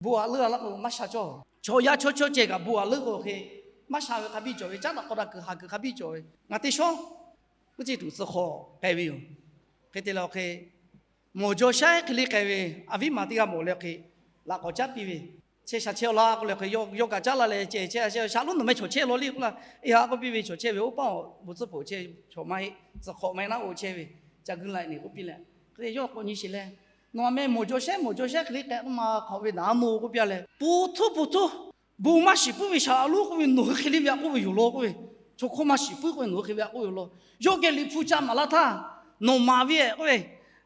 bon aꞈ leuˉ a laˇ k'o maˇ sha cawˇ. Chaw yaˇ chaw chaw ceh kaꞈ bon aꞈ leuˉ k'o hk'e maˇ sha ve hk'a biˇ cawˬ ve, caˉ daꞈ k'aw daꞈ kuiˬ haˍ kuiˬ hk'a biˇ cawˬ ve. Ngaˬ teˇ shawˉ uˉ ceˇ tuˬ tcuh hk'awꞈ k'ai ve yoˬ. Hk'e te leh awˬ hk'e mawˬ jaw shaiˉ hk'e le k'ai ve, a viˉ maˬ teˇ g'aˇ mawˬ leh hk'e laꞈ k'awꞈ caˉ piˇ ve, chehˇ sha chehˇ-aw laˇ k'oˆ leh hk'e, yawˇ kaꞈ caˉ laˇ leh ceh chehˇ sha, shaˍ lonˉ nawˬ meh chaw chehˇ law le k'oˆ laˇ, eˬ ha k'oˆ piˇ ve, chaw chehˇ ve oˇ paˆ awˬ bon tcuhˉ poˍ chehˇ ve chaw maˇ heˆ, tcuh hk'awꞈ maˇ heˆ naˉ oꞈ chehˇ ve, ca guiˇ la ne k'oˆ piˇ leh, hk'e te yawˇ k'awꞈ nyi sheˍ leh, nawˬ a meh mawˬ jaw shaiˉ mawˬ jaw shaiˉ hk'e le k'ai k'oˆ ma hk'awꞈ ve naˍ a naw k'oˆ piˇ leh, po htuˇ po htuˇ bon maˇ shiˍ puiˉ ve shaˍ lonˉ k'oˆ ve, nawˬ hui hk'e le ve aꞈ k'oˆ ve yoˬ law k'oˆ ve, chaw hkawˇ maˇ shiˍ puiˉ k'oˆ ve nawˬ hui hk'e ve aꞈ k'oˆ ve yoˬ law. Yawˇ geh Liꞈ hpu ca maˍ laˇ htaˇ, nawˬ maˍ ve k'oˆ ve,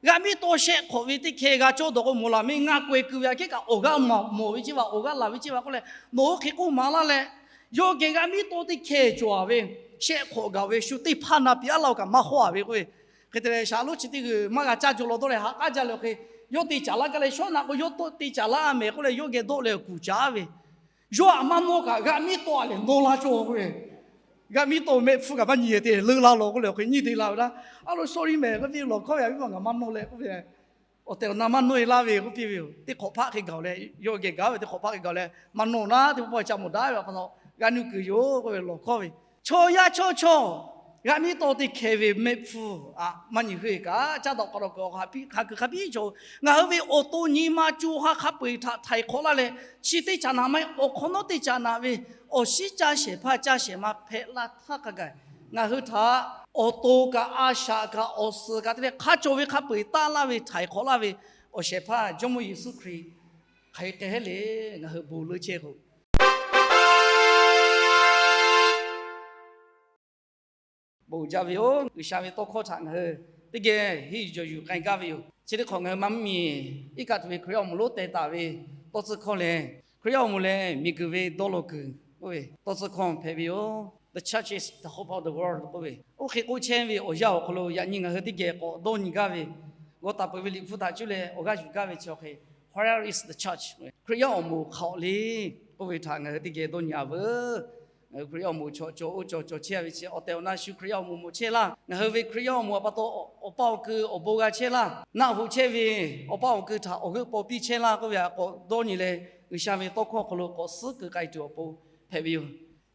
g'a miˇ tawˇ shehˆ hk'awꞈ ve teˇ hkeh g'a cawˇ dawˬ k'o mawˬ laˬ, meh ngaˇ k'aweh keu ve aꞈ kehˉ kaꞈ awˬ g'aˇ maˍ mawˬ ve ceˇ vaˬ, awˬ g'aˇ laˬ ve ceˇ vaˬ k'oˆ leh, nawˬ hui hk'e k'oˆ maˍ laˇ leh, yawˇ geh g'a miˇ tawˇ teˇ hkeh cawˬ a ve, shehˆ hk'awꞈ gaˬ ve shu teˇ hpaˇ na piˇ aˉ laˇ-oˬ kaꞈ maˇ hawˉ a ve k'oˆ ve, hk'e te leh shaˍ lonˉ chi teˇ g'uiˬ maˇ g'a caˇ jaw law dawˇ leh ha k'aˉ jaˇ leh awˬ hk'e, yawˇ te caˍ laˇ gaˇ leh shawˉ naꞈ k'o yawˇ te caˍ laˇ a mehˍ k'oˆ leh yawˇ geh dawˆ leh kuˬ caˍ ve, yawˇ aꞈ maˇ nawˇ kaꞈ g'a miˇ tawˇ a lehˬ nawˇ laˇ cawˇ k'oˆ ve, g'a miˇ tawˇ mehˆ hpfuhˇ kaꞈ maˇ nyi te leuˆ laˇ law k'oˆ leh awˬ hk'e nyi te la ve laˇ. A lo sorry mehˍ k'oˆ piˇ lawˬ hkawˇ ve, a viˉ ma ngaˬ maˇ nawˇ leh k'oˆ ve, awˬ tehˬ awˬ na maˇ nawˇ e laˇ ve k'oˆ piˇ ve yoˬ. Teˇ hk'awꞈ hpaˆ hk'e gaˬ leh yawˇ geh gaˬ ve teˇ hk'awꞈ hpaˆ hk'e gaˬ leh maˇ nawˇ naˉ teˇ pawˆ pawˆ ca mawˬ daꞈ ve pa taw g'a nuˇ kuiˬ yoˬ k'oˆ ve lawˬ hkawˇ ve, chaw yaˇ chaw chaw g'a miˇ tawˇ teˇ hkeh ve mehˆ hpfuhˇ aꞈ maˇ nyi hui kaꞈ caˇ daꞈ k'aw daꞈ kuiˬ awˬ hk'aˬ hk'e hk'a biˇ cawˬ. Ngaˬ hui ve awˬ to nyi ma co ha hk'a peu-eˬ htaꞈ htaiˍ hk'awꞈ laˇ leh, chi teˇ caꞈ naꞈ maˇ heˆ, awˬ hk'awꞈ nawˉ teˇ caꞈ naꞈ ve awˬ shinˉ caˇ shehˍ hpaˇ caˇ shehˍ ma hpehꞈ la htaˇ hk'a gaˬ, ngaˬ hui htaꞈ awˬ to kaꞈ a shaꞈ kaꞈ awˬ suhˍ kaꞈ te leh hk'a cawˬ ve hk'a peu-eˬ taˇ laˇ ve htaiˍ hk'awꞈ laˇ ve awˬ shehˍ hpaˇ Jawˇmawˇ Yeˍsuˆ Hkriꞈ hk'aˬ hk'e k'ai heˆ le. Ngaˬ hui bon leuˉ chehˇ k'o bon jaˇ ve yoˬ. G'uiˬsha ve tawˇ hkawˇ htaꞈ ngaˬ hui teˇ geh henˇ yuˬ jawˬ yuˬ k'ai gaˇ ve yoˬ. Chi teˇ hk'awꞈ ngaˬ hui maˇ mvuhˇmiˬ iˉ kaˆ tuˬ ve Hkriꞈ yaˇ awˬ moˍ lonˉ teh taˍ ve tawˇ tcuhˇ hkawˇ lehˬ, Hkriꞈ yaˇ awˬ moˍ lehˬ miˬguiˬ ve dawˇ law kuiˬ k'oˆ ve tawˇ tcuhˇ hkawˇ hpehꞈ ve yoˬ. The church is the hope of the world k'oˆ ve, oˇ hk'e k'oˆ chehˇ ve awˬ yanˇ awˬ hk'aw lo yaꞈ nyi ngaˬ hui teˇ geh k'awꞈ dawˇ nyi gaˇ ve, g'aw taˍ peuˬ ve Liꞈ hpu htaꞈ cuˇ leh awˬ g'aˇ yuˬ gaˇ ve chi awˬ hk'e, Where is the church? Hkriꞈ yaˇ awˬ moˍ hk'aˬ hk'e le k'oˆ ve htaꞈ ngaˬ hui teˇ geh dawˇ nyi a veuˬ. Ngaˬ hui Hkriꞈ yaˇ awˬ moˍ chaw cawˬ oˇ cawˬ cawˬ chehˇ ve chi awˬ tehˬ awˬ na shu Hkriꞈ yaˇ awˬ moˍ mawˬ chehˇ laˇ. Ngaˬ hui ve Hkriꞈ yaˇ awˬ moˍ a pa taw awˬ pa awˬ kui awˬ bon g'a chehˇ laˇ. Naˆ hoꞈ chehˇ ve awˬ pa awˬ kui htaꞈ awˬ g'euˆ paw piˇ chehˇ laˇ k'oˆ ve htaꞈ k'awꞈ dawˇ nyi leh, G'uiˬsha ve tawˇ hkawˇ hk'aw lo k'awꞈ suhˉ keu k'ai tuˬ awˬ pon hpehꞈ ve yoˬ.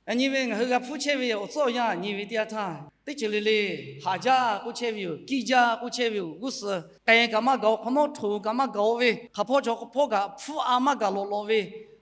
Yaꞈ nyi ve ngaˬ hui g'a hpuˇ chehˇ ve awˬ tcuhˉ awˬ yanˇ nyi ve teˇ yanˇ htaˇ, teˇ ceuˬ le le haˍ jaˇ k'oˆ chehˇ ve yoˬ, kiˇ jaˇ k'oˆ chehˇ ve yoˬ. G'uˇ suhˍ k'ai kaꞈ maˇ gaˬ-o, hk'awꞈ nawˉ hto kaꞈ maˇ gaˬ-o ve, hk'aˬ hpawˇ chaw hpawˇ kaꞈ hpfuhˇ a maˇ gaˬ lawꞈ lawꞈ ve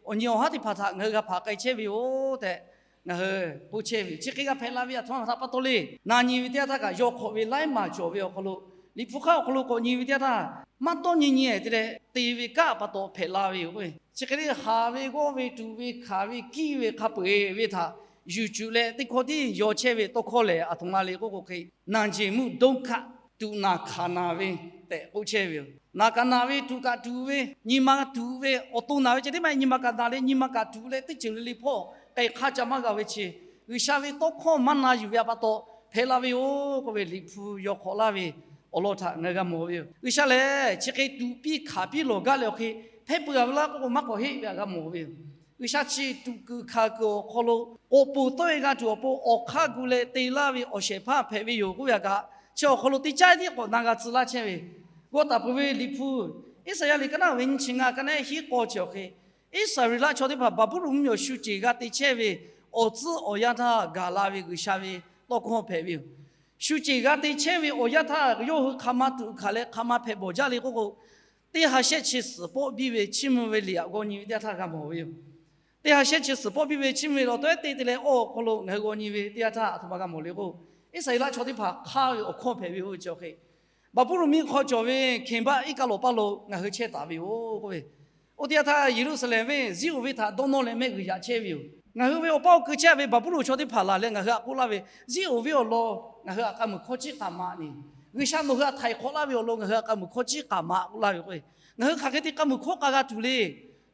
awˬ nyi awˬ haˉ teˇ hpaˍ htaꞈ ngaˬ hui g'a hpaꞈ k'ai chehˇ ve yoˬ tehꞈ ngaˬ hui k'oˆ chehˇ ve yoˬ. Chi hk'e g'a hpehꞈ la ve aˬ htoꞈ ma htaꞈ pa taw le, na nyi ve teˇ yanˇ htaˇ kaꞈ yawˇ hk'awꞈ ve laiˉ maˬ cawˬ ve awˬ hk'aw lo, Liꞈ hpu hk'aˇ awˬ hk'aw lo k'awꞈ nyi ve teˇ yanˇ htaˇ, maˇ dawˇ nyi nyi te leh te ve kanˉ pa taw hpehꞈ la ve yoˬ. Chi hk'e le haˍ ve g'awˇ ve tuꞈ ve hkanˍ ve kiˇ ve hk'a peu-eˬ ve htaꞈ yuˬ cuˬ leh teˇ hkawˇ tiˉ yaw chehˇ ve tawˇ hkawˇ lehˬ, aˬ htoꞈ ma le k'oˆ k'o hk'e, naˬ jeˬ meuˆ doˇ hkaˆ, tuꞈ naˬ hkanˍ naˬ ve tehꞈ k'oˆ chehˇ ve yoˬ. Naˬ kaꞈ naˬ ve, tuꞈ kaꞈ tuꞈ ve, nyi ma tuꞈ ve, awˬ to naˬ ve ceh tiˉ maˇ heˆ, nyi ma kaꞈ naˬ leh nyi ma kaꞈ tuꞈ leh teˇ ceuˬ le le hpawˇ k'ai hk'aˇ ca maˇ g'a ve chi, G'uiˬsha ve tawˇ hkawˇ maˇ na yuˬ ve pa taw hpehꞈ la ve yoˬ k'oˆ ve Liꞈ hpu yaw hk'awꞈ laˇ ve awˬ lawn htaꞈ ngaˬ hui g'a mawˬ ve yoˬ. G'uiˬsha lehˬ chi hk'e tuꞈ piˇ hkanˍ piˇ lawˬ gaˇ leh awˬ hk'e hpehˇ peuˬ a ve laˇ k'oˆ k'o maˇ k'awꞈ heˆ ve htaꞈ g'a mawˬ ve yoˬ. G'uiˬsha chi tuꞈ kuiˬ hkanˍ kuiˬ awˬ hk'aw lo k'awꞈ poˬ tawˆ e g'a tuˬ awˬ pon awˬ hk'aˇ gu leh te laˇ ve awˬ shehˍ hpaˇ hpehꞈ ve yoˬ k'oˆ ve htaꞈ kaꞈ, chi awˬ hk'aw lo teˇ caˉ tiˉ k'awꞈ na g'a tcuh laˇ chehˇ ve, g'aw taˍ peuˬ ve Liꞈ hpu Iˉsaˍyaˆ liꞈ ka naˆ ve nyiˇ chi ngaˇ, ka naˆ hiˉ k'awˇ chi awˬ hk'e, Iˉsaˍreˍlaˆ chaw teˇ hpaˍ Baˍbuˍlonˍ mvuhˇmiˬ awˬ shu ceˬ g'a te chehˇ ve awˬ tcuhˉ awˬ yanˇ htaˇ gaˬ la ve G'uiˬsha ve tawˇ hkawˇ hpehꞈ ve yoˬ. Shu ceˬ g'a te chehˇ ve awˬ yanˇ htaˇ yawˇ hui hk'aˬ ma tuꞈ hkanˍ leh hk'aˬ ma hpehꞈ bawˬ jaˇ le k'oˆ k'o, teˇ ha shehˆ chi suhˍ pawˆ biˇ ve chiˇ mvuh ve liꞈ aꞈ g'aw nyi ve teˇ yanˇ htaˇ g'a mawˬ ve yoˬ. Teˇ ha shehˆ chi suhˍ pawˆ biˇ ve chiˇ mvuh ve lawˬ tawehˉ te te leh awˬ hk'aw lo ngaˬ hui g'aw nyi ve teˇ yanˇ htaˇ aˬ htoꞈ ma g'a mawˬ le k'o, Iˉsaˍreˍlaˆ chaw teˇ hpaˍ hk'aˇ ve awˬ hkawˇ hpehꞈ ve yoˬ ve chi awˬ hk'e, Baˍbuˍlonˍ miˇ hk'aw cawˬ ve Hkeˍbaˆ iˉ kaˆ lawˬ paˇ lo ngaˬ hui chehˇ taˍ ve yoˬ k'oˆ ve, oˇ teˇ yanˇ htaˇ Yeˍruˆsaˍlehnˍ venˇ Ziˉonˍ venˇ htaꞈ dawˇ nawˇ leh mehˆ g'uiˬ yaꞈ chehˇ ve yoˬ. Ngaˬ hui ve awˬ pa awˬ kui chehˇ ve Baˍbuˍlonˍ chaw teˇ hpaˍ laˬ leh ngaˬ hui htaꞈ k'oˆ laˇ ve, Ziˉonˍ venˇ awˬ lawn ngaˬ hui htaꞈ k'a muiˬ hkawˇ ciˉ k'aˍ maꞈ ne. G'uiˬsha nawˬ hui htaꞈ htaiˍ hk'awꞈ laˇ ve awˬ lawn ngaˬ hui htaꞈ k'a muiˬ hkawˇ ciˉ k'aˍ maꞈ k'oˆ laˇ ve k'o, ngaˬ hui hk'aˬ hk'e te k'a muiˬ hkawˇ k'a g'a tuˬ le.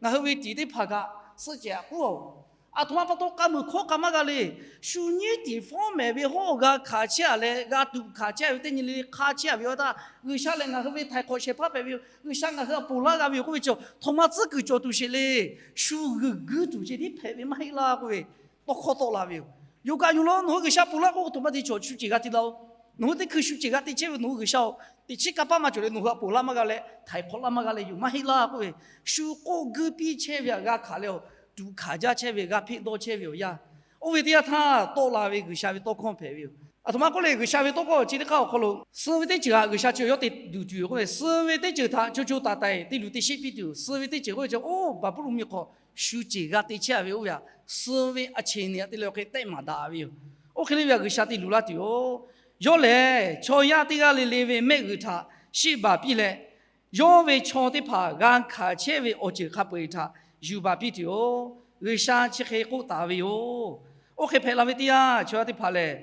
Ngaˬ hui ve tiꞈ teˇ hpaˍ kaꞈ suhˆ cehˬ aꞈ k'oˆ-oˬ, aˬ htoꞈ ma pa taw k'a muiˬ hkawˇ k'a maˇ g'a le. Shu nyiˉ tiˍ fawˉ mehˍ ve hawˉ g'a hkanˍ chehˇ a leh g'a tuꞈ hkanˍ chehˇ a ve teˇ nyi le le hk'a chehˇ a ve awˬ htaˇ, G'uiˬsha lehˬ ngaˬ hui ve htaiˍ hk'awꞈ shehˍ hpaˇ hpehꞈ ve yoˬ. G'uiˬsha ngaˬ hui htaꞈ ponˬ laˇ g'a ve yoˬ k'oˆ ve chi, aˬ htoꞈ ma tcuhˉ kuiˬ cawˬ tuˬ sheˍ le. Shu g'uiˬ guiˇ tuˬ ceh tiˉ hpehꞈ ve maˇ heˆ laˇ k'oˆ ve tawˇ hkawˇ tawˆ la ve yoˬ. Yoˬ kaꞈ yoˬ law, nawˬ hui G'uiˬsha ponˬ laˇ k'oˆ k'o, aˬ htoꞈ ma te cawˬ shu ceˬ g'a te la-oˬ. Nawˬ hui teˇ hkui shu ceuˬ g'a te chehˇ ve nawˬ hui G'uiˬsha-oˬ, teꞈ chiˉ kanˇ paˆ maˇ cawˬ leh nawˬ hui htaꞈ ponˬ laˇ maˇ g'a leh htaiˍ hk'awꞈ laˇ maˇ g'a leh yoˬ, maˇ heˆ laˇ k'oˆ ve, shu k'oˆ guiˇ piˇ chehˇ ve htaꞈ g'a hkanˍ leh-oˬ, tuꞈ hkanˍ jaˇ chehˇ ve, g'a hpeˆ dawˇ chehˇ ve awˬ yanˇ, oˇ ve teˇ yanˇ htaˇ tawˆ la ve G'uiˬsha ve tawˇ hkawˇ hpehꞈ ve yoˬ. Aˬ htoꞈ ma k'oˆ le, G'uiˬsha ve tawˇ hkawˇ chi teˇ hk'aˇ awˬ hk'aw lo suh ve teˇ ceuˬ htaꞈ G'uiˬsha chi yawˇ te duˬ tuˬ yoˬ k'oˆ ve, suh ve teˇ ceuˬ htaꞈ co co taiˍ taiˍ te luˬ te sheˆ piˇ tuˬ yoˬ. Suh ve teˇ ceuˬ k'oˆ ve chi, oˇ Baˍbuˍlonˍ miˬ hk'aw shu ceuˬ g'a te chehˇ ve oˇ ve htaꞈ suh ve a cheˬ neˬ htaꞈ te leh awˬ hk'e tehˆ maˍ daꞈ ve yoˬ. Oˇ hk'e le ve htaꞈ G'uiˬsha te luˬ laˇ tuˬ yoˬ. Yawˇ lehˬ chaw yaˇ teˇ g'aˇ le le ve mehˆ g'uiˬ htaꞈ shiˆ baˬ piˇ leh, yawˇ ve chaw teˇ hpaˍ g'a hkanˍ chehˇ ve awˬ ceuˬ hk'a peu-eˬ htaꞈ yuˬ baˬ piˇ tuˬ yoˬ. G'uiˬsha chi hk'e k'oˆ taˍ ve yoˬ. Oˇ hk'e hpehꞈ la ve teˇ yanˇ, chaw yaˇ teˇ hpaˍ lehˬ,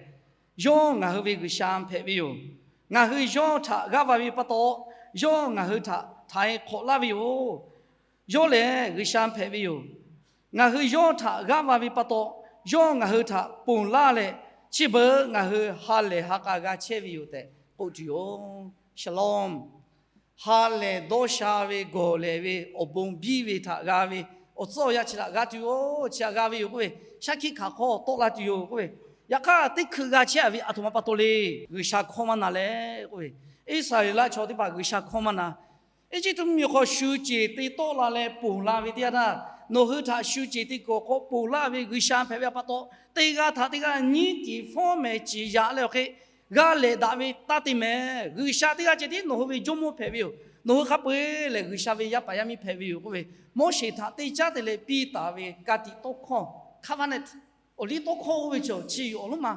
yawˇ ngaˬ hui ve G'uiˬsha hpehꞈ ve yoˬ. Ngaˬ hui yawˇ htaꞈ g'aˇ va ve pa taw, yawˇ ngaˬ hui htaꞈ htaiˍ hk'awꞈ laˇ ve yoˬ. Yawˇ lehˬ G'uiˬsha hpehꞈ ve yoˬ. Ngaˬ hui yawˇ htaꞈ g'aˇ va ve pa taw, yawˇ ngaˬ hui htaꞈ ponˬ laˇ leh, chi beuꞈ ngaˬ hui ha lehˬ ha k'a g'a chehˇ ve yoˬ tehꞈ k'oˆ tuˬ yoˬ. Shalom. Ha lehˬ dawˇ sha ve gawˬ lehˬ ve awˬ bon biˇ ve htaꞈ g'a ve, awˬ tcuhˉ awˬ yanˇ chi htaꞈ g'a tuˬ yoˬ. Chi htaꞈ g'a ve yoˬ k'oˆ ve, shaˉ hkiˆ hkanˍ hk'aw tawˆ la tuˬ yoˬ k'oˆ ve, yaꞈ hk'aˇ teˇ hkui g'a chehˇ ve aˬ htoꞈ ma pa taw le. G'uiˬsha hkawˇ maˇ na leh k'oˆ ve, Iˉsaˍreˍlaˆ chaw teˇ hpaˍ G'uiˬsha hkawˇ maˇ na. Eˇjiˇtuꞈ mvuhˇmiˬ hk'aw shu ceˬ te tawˆ la leh ponˬ la ve teˇ yanˇ htaˇ, nawˬ hui htaꞈ shu ceˬ te kuiˬ awˬ hk'aw ponˬ laˇ ve G'uiˬsha hpehꞈ ve pa taw, teˇ g'aˇ htaꞈ teˇ g'aˇ nyiˉ tiˍ fawˉ mehˍ ciˍ yaꞈ leh awˬ hk'e g'a lehꞈ daꞈ ve taˇ te mehˍ. G'uiˬsha teˇ g'aˇ ceh tiˉ nawˬ hui ve Jawˇmawˇ hpehꞈ ve yoˬ. Nawˬ hui hk'a peu-eˬ lehˬ G'uiˬsha ve yaˇ paˍ yaˇ miˇ hpehꞈ ve yoˬ k'oˆ ve, Moˉseˍ htaꞈ te caˉ te leh piˇ taˍ ve ka tiꞈ tawˇ hkawˇ, covenant, awˬ liˇ tawˇ hkawˇ oˇ ve cawˬ chi yoˬ awˬ lonˉ ma.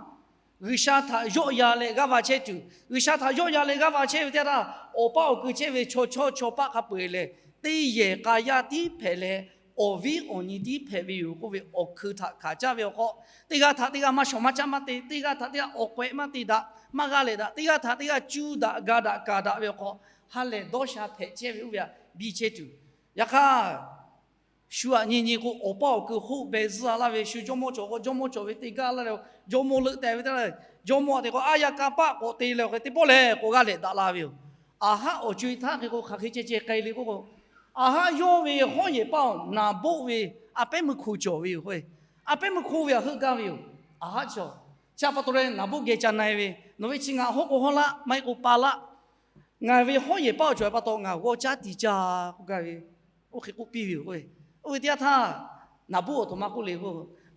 G'uiˬsha htaꞈ yawˆ yan leh g'aˇ va chehˇ tuˬ, G'uiˬsha htaꞈ yawˆ yan leh g'aˇ va chehˇ ve teˇ yanˇ htaˇ, awˬ paˇ awˬ kui chehˇ ve chaw chawˇ chaw paˆ hk'a peu-eˬ lehˬ, teˇ yehˬ k'a yaˇ tiˉ hpehꞈ leh, awˬ viˉ awˬ nyi tiˉ hpehꞈ ve yoˬ k'oˆ ve awˬ hkui htaꞈ hkanˍ caˇ ve awˬ hk'aw, teˇ g'aˇ htaꞈ teˇ g'aˇ maˇ shawˍ maˇ caˆ maˇ te, teˇ g'aˇ htaꞈ teˇ g'aˇ awˬ k'awehꞈ maˇ te daꞈ, maˇ g'aˇ lehꞈ daꞈ, teˇ g'aˇ htaꞈ teˇ g'aˇ cuˇ daꞈ ga daꞈ kaˍ daꞈ ve awˬ hk'aw, ha lehˬ dawˇ sha hpehꞈ chehˇ ve oˇ ve htaꞈ biˇ chehˇ tuˬ. Yaꞈ hk'aˇ, shu aꞈ nyi nyi k'o, awˬ paˇ awˬ kui hoˆ beh zuhˇ a laˇ ve, shu jawˇmawˇ cawˬ k'o, jawˇmawˇ cawˬ ve te gaˇ laˇ leh, jawˇmawˇ leuˆ teh ve teˇ, jawˇmawˇ a te k'o, aˉ yaˇ kanˇ paˆ k'awꞈ te leh awˬ hk'e teˇ pawˆ lehˬ k'awꞈ g'aˇ lehꞈ daꞈ la ve yoˬ. Aˬ haˉ awˬ co-e htaˇ hk'e k'o, hk'aˬ hk'e ceh ceh k'ai le k'oˆ k'o, Aˬ haˉ yawˇ ve hawˉ yehˬ paˇ-oˬ, Naˍboˆ ve a pehˉ meuˇ hko cawˬ ve yoˬ k'o, a pehˉ meuˇ hko ve htaꞈ heuˆ gaˇ ve yoˬ. Aˬ haˉ chi, chi pa taw leh Naˍboˆ geh ca na-e ve, Nawˬ ve chi ngaˬ hawˉ k'o hawˉ laˆ, maˇ heˆ k'o pa laˆ. Ngaˬ ve hawˉ yehˬ paˇ-oˬ cawˬ ve pa taw ngaˬ g'awˇ caˉ tiˍ caˇ k'oˆ gaˇ ve, oˇ hk'e k'oˆ piˇ ve yoˬ k'o. Oˇ ve teˇ yanˇ htaˇ, Naˍboˆ aˬ htoꞈ ma k'oˆ le k'o,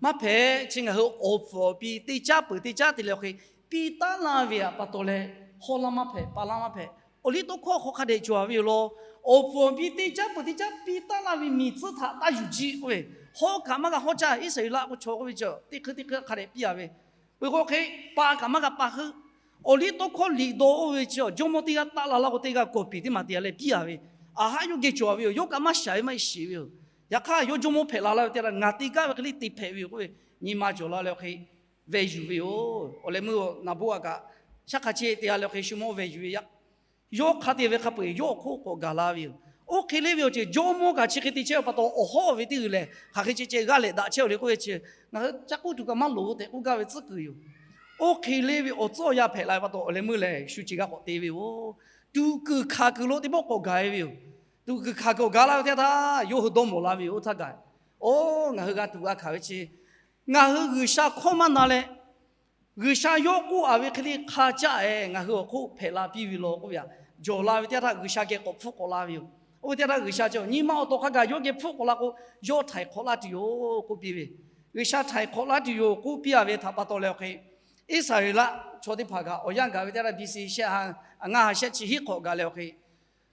maˇ hpehꞈ, chi ngaˬ hui awˬ pfuhˍ awˬ pi teˇ caˉ peuˬ teˇ caˉ te leh awˬ hk'e piˇ taˉ laˇ ve htaꞈ pa taw leh, hawˉ laˇ maˇ hpehꞈ, pa laˇ maˇ hpehꞈ. Awˬ liˇ tawˇ hkawˇ hk'aw hk'a dehꞈ cawˬ ve yoˬ law. Awˬ pfuhˍ awˬ pi teˇ caˉ peuˬ teˇ caˉ piˇ taˉ laˇ ve miˬ tcuhˉ htaꞈ taˇ yuˬ jiˆ k'oˆ ve, hawˉ kaꞈ maˇ g'a hawˉ caˇ, Iˉsaˍreˍlaˆ k'o chaw k'oˆ ve chi teˇ hkui teˇ hkui hk'a dehꞈ piˇ a ve, peuˬ k'o hk'e pa kaꞈ maˇ g'a pa heuˆ. Awˬ liˇ tawˇ hkawˇ liꞈ dawˇ oˇ ve chi jawˇmawˇ teˇ g'aˇ taˆ la laˇ k'o teˇ g'aˇ kawˬ piˍ teˇ maˬ te a leh piˇ a ve, aˬ haˉ yawˇ geh cawˬ ve yoˬ. Yawˇ kaꞈ maˇ shaˍ ve maˇ heˆ shiˍ ve yoˬ. Yaꞈ hk'aˇ yawˇ jawˇmawˇ hpehꞈ la laˇ ve teˇ yanˇ, ngaˬ te gaˇ ve hk'e le te hpehꞈ ve yoˬ k'oˆ ve, nyi ma cawˬ la leh awˬ hk'e veh yuˬ ve yoˬ. Awˬ leh meuˇ Naˍboˆ a kaꞈ, shaˉ hk'a chehˇ te a leh awˬ hk'e shu mawˇ veh yuˬ ve yaˇ, yawˇ hk'a te ve hk'a peu-eˬ yawˇ awˬ hk'oˆ k'awꞈ gaˬ la ve yoˬ. Oˇ hk'e le ve awˬ ceuˬ jawˇmawˇ kaꞈ chi hk'e te chehˇ ve pa taw, awˬ hawˉ ve teˇ g'uiˬ lehˬ hk'aˬ hk'e ceh ceh g'aˇ lehꞈ daꞈ chehˇ-oˬ le k'oˆ ve chi, ngaˬ hui ca k'oˆ tuˬ kaꞈ maˇ loˍ tehꞈ k'oˆ gaˇ ve tcuhˉ kuiˬ yoˬ. Oˇ hk'e le ve awˬ tcuhˉ awˬ yanˇ hpehꞈ la ve pa taw, awˬ leh meuˇ lehˬ shu ceˬ g'a k'awꞈ te ve yoˬ. Tuꞈ kuiˬ hkanˍ kuiˬ lo teˇ pawˆ k'awꞈ gaˬ e ve yoˬ. Tuꞈ kuiˬ hkanˍ kuiˬ awˬ gaˬ la ve teˇ yanˇ htaˇ, yawˇ hui dawˇ mawˬ la ve yoˬ. Oˇ htaˇ gaˬ, oˇ ngaˬ hui g'a tuꞈ g'a hkanˍ ve chi, ngaˬ hui G'uiˬsha hkawˇ maˇ na leh, G'uiˬsha yawˇ k'oˆ a ve hk'e le hk'a caˆ-e ngaˬ hui awˬ hk'oˆ hpehꞈ la piˇ ve law k'oˆ ve htaꞈ jawˬ la ve teˇ yanˇ htaˇ, G'uiˬsha geh k'awꞈ hpfuhˆ k'awꞈ la ve yoˬ. Oˇ ve teˇ yanˇ htaˇ G'uiˬsha chi nyi ma awˬ taw hk'a gaˬ yawˇ geh hpfuhˆ k'awꞈ la k'o, yawˇ htaiˍ hk'awꞈ laˇ tuˬ yoˬ k'oˆ piˇ ve, G'uiˬsha htaiˍ hk'awꞈ laˇ tuˬ yoˬ k'oˆ piˇ a ve htaꞈ pa taw leh awˬ hk'e, Iˉsaˍreˍlaˆ chaw teˇ hpaˍ kaꞈ awˬ yanˇ gaˬ ve teˇ yanˇ htaˇ, B C shehˆ ha, ngaˇ ha shehˆ chi hiˉ hk'awꞈ gaˬ leh awˬ hk'e,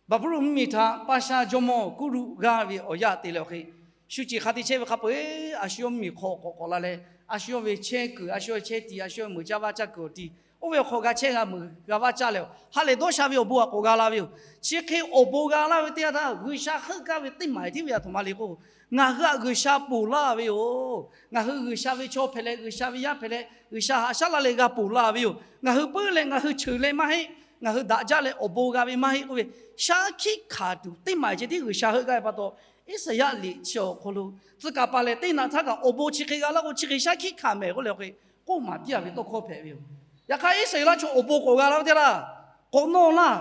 Baˍbuˍlonˍ mvuhˇmiˬ htaꞈ Paˇshaˆ jawˇmawˇ Kuˉruˆ g'aˇ ve awˬ yanˇ te leh awˬ hk'e, shu ceˬ hk'a te chehˇ ve hk'a peu-eˬ a shu yawˇ mvuhˇmiˬ hk'aw k'awꞈ k'awꞈ la leh, a shu yawˇ ve chehˇ kuiˬ, a shu yawˇ chehˇ tiꞈ, a shu yawˇ meuꞈ caˇ vaˇ caˇ kuiˬ awˬ ti, oˇ ve awˬ hk'aw g'a chehˇ g'a meuꞈ g'a vaˇ caˇ leh, ha lehˬ dawˇ sha ve awˬ bon htaꞈ k'awꞈ g'a la ve yoˬ. Chi hk'e awˬ bon g'a laˇ ve teˇ yanˇ htaˇ, G'uiˬsha heuˆ gaˇ ve teˇ maˬ tiˉ ve a htoꞈ ma le k'o, ngaˬ hui htaꞈ G'uiˬsha ponˬ laˇ ve yoˬ. Ngaˬ hui G'uiˬsha ve chaw hpehꞈ leh, G'uiˬsha ve yaˇ hpehꞈ leh, G'uiˬsha haꞈ shaˉ laˇ leh g'a ponˬ laˇ ve yoˬ. Ngaˬ hui peuˬ leh ngaˬ hui cheuˬ leh maˇ heˆ. Ngaˬ hui daꞈ jaˇ leh awˬ bon g'a ve maˇ heˆ k'oˆ ve, shaˉ hkiˆ hkanˍ tuˬ teˇ maˬ ceh tiˉ G'uiˬsha heuˆ gaˇ ve pa taw, Iˉsaˍyaˆ liꞈ chi awˬ hk'aw lo tcuh kaˍ paˍ lehˬ teˇ naꞈ htaˇ kaꞈ awˬ bon chi hk'e g'a laˇ k'o, chi hk'e shaˉ hkiˆ hkanˍ mehˍ k'oˆ leh awˬ hk'e k'oˆ maˍ piˇ a ve tawˇ hkawˇ hpehꞈ ve yoˬ. Yaꞈ hk'aˇ Iˉsaˍreˍlaˆ chaw awˬ bon k'awꞈ g'a la ve teˇ yanˇ htaˇ, k'awꞈ nawˇ laˇ.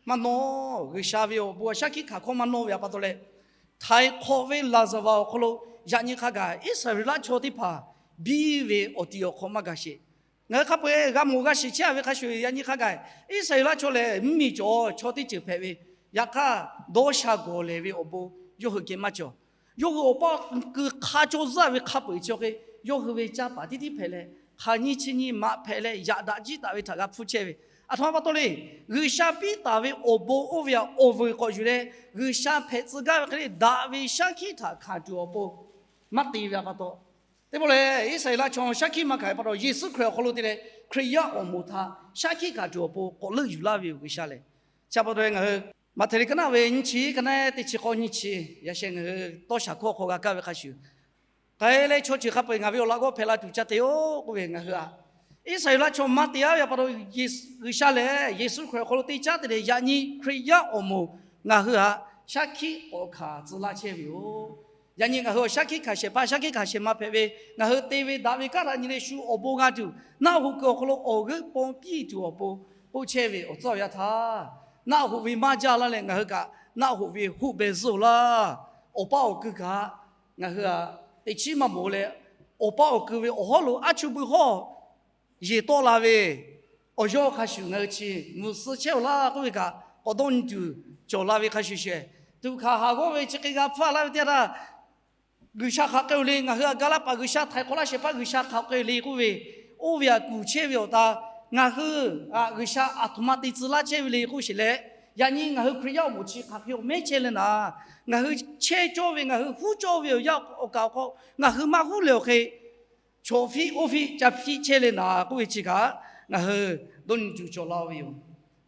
Maˇ nawˇ. G'uiˬsha ve awˬ bon shaˉ hkiˆ hkanˍ hkawˇ maˇ nawˇ ve pa taw leh, htaiˍ hk'awꞈ ve laˍzaˍvaˍ awˬ hk'aw lo yaꞈ nyi hk'a gaˬ Iˉsaˍreˍlaˆ chaw teˇ hpaˍ biˇ ve awˬ ti awˬ hk'aw maˇ gaˬ sheˍ. Ngaˬ hui hk'a peu-eˬ g'a mawˬ g'a shiˍ chehˇ ve hk'a shuˍ, yaꞈ nyi hk'a gaˬ Iˉsaˍreˍlaˆ chaw lehˬ mvuhˇmiˬ cawˬ, chaw teˇ ceuˬ hpehꞈ ve, yaꞈ hk'aˇ dawˇ sha gawˬ lehˬ ve awˬ bon yawˇ hui geh maˇ cawˬ. Yawˇ hui awˬ paˇ kuiˬ hk'a caw zuhˆ ve hk'a peu-eˬ chi hk'e, yawˇ hui ve canˇ paˍ tiˉ tiˉ hpehꞈ leh, hk'aˬ nyi chi nyi maꞈ hpehꞈ leh, yaꞈ daꞈ jiˇ taˍ ve htaꞈ g'a hpfuhˇ chehˇ ve. Aˬ htoꞈ ma pa taw le, G'uiˬsha piˇ taˍ ve awˬ bon oˇ ve htaꞈ awˬ vuiˬ k'awꞈ yuˬ leh, G'uiˬsha hpehꞈ tcuh gaˇ ve hk'e le daꞈ ve shaˉ hkiˆ htaꞈ hkanˍ tuˬ awˬ pon maˇ te ve pa taw, teˇ pawˆ lehˬ Iˉsaˍreˍlaˆ chaw shaˉ hkiˆ maˇ hkanˍ ve pa taw, Yeˍsuˆ Hkriꞈ awˬ hk'aw lo te leh Hkriꞈ yaˇ awˬ moˍ htaꞈ shaˉ hkiˆ hkanˍ tuˬ awˬ pon k'awꞈ leuˆ yuˬ laˇ ve yoˬ G'uiˬsha lehˬ. Chi pa taw ngaˬ hui Maꞈhtehˍ liꞈ ka naˆ ve nyiˇ chi ka naˆ teˇ chi k'awˇ nyiˇ chi, yaꞈ sheh ngaˬ hui tawˇ shaˍ hkawˇ hk'aw g'a kaˇ ve hk'a shuˍ, k'ai leh chaw ceuˬ hk'a peu-eˬ ngaˬ ve awˬ laꞈ g'awˇ hpehꞈ la tuˬ ca te-oˬ k'oˆ ve ngaˬ hui aꞈ, Iˉsaˍreˍlaˆ chaw maˇ te-a ve pa taw, G'uiˬsha lehˬ Yeˍsuˆ Hkriꞈ awˬ hk'aw lo teˇ caˉ te leh yaꞈ nyi Hkriꞈ yaˇ awˬ moˍ ngaˬ hui htaꞈ shaˉ hkiˆ k'awꞈ hkanˍ tcuh laˇ chehˇ ve yoˬ. Yaꞈ nyi ngaˬ hui awˬ shaˉ hkiˆ hkanˍ shehˍ hpaˇ, shaˉ hkiˆ hkanˍ shehˍ ma hpehꞈ ve, ngaˬ hui te ve daꞈ ve kanˉ htaꞈ nyi leh shu awˬ bon g'a tuˬ, naˆ hoꞈ kuiˬ awˬ hk'aw lo awˬ g'euˆ paw piˇ tuˬ awˬ pon k'oˆ chehˇ ve awˬ tcuhˉ awˬ yanˇ htaˇ, naˆ hoꞈ ve maˇ jaˇ laˇ leh ngaˬ hui kaꞈ naˆ hoꞈ ve hoˆ beh zuhˆ laˇ. Awˬ paˇ awˬ kui kaꞈ ngaˬ hui aꞈ teꞈ chiˉ maˇ mawˬ leh, awˬ paˇ awˬ kui ve awˬ hawˉ lo aˉ chuˇ buiˇ hawˇ yeˬ tawˆ la ve awˬ yawˇ hk'a shuˍ ngaˬ hui chi mvuhˬ suh chehˇ-oˬ laˇ k'oˆ ve kaꞈ k'awꞈ dawˇ nyi tuˬ cawˬ la ve hk'a shuˍ shehˍ, tuꞈ hkanˍ haˍ g'awˇ ve chi hk'e g'a hpfuhˇ laˇ ve teˇ yanˇ htaˇ, G'uiˬsha hk'aˬ hk'e-oˬ le, ngaˬ hui aꞈ ga laˇ paˍ G'uiˬsha htaiˍ hk'awꞈ laˇ shehˍ hpaˇ G'uiˬsha hk'aˬ hk'e le k'oˆ ve, oˇ ve aꞈ kuˬ chehˇ ve awˬ ta, ngaˬ hui aꞈ G'uiˬsha aˬ htoꞈ ma te tcuh laˇ chehˇ ve le k'oˆ sheˍ leh, yaꞈ nyi ngaˬ hui Hkriꞈ yaˇ awˬ moˍ chi hk'aˬ hk'e-oˬ mehˉ chehˇ leh naˍ, ngaˬ hui chehˇ cawˇ ve, ngaˬ hui huˉ cawˇ ve awˬ yanˇ awˬ kaˍ awˬ hk'aw ngaˬ hui maˇ huˉ leh awˬ hk'e, chaw hpiˆ oˇ hpiˆ ca hpiˆ chehˇ leh naˍ k'oˆ ve chi kaꞈ ngaˬ hui dawˇ nyi tuˬ cawˬ la ve yoˬ.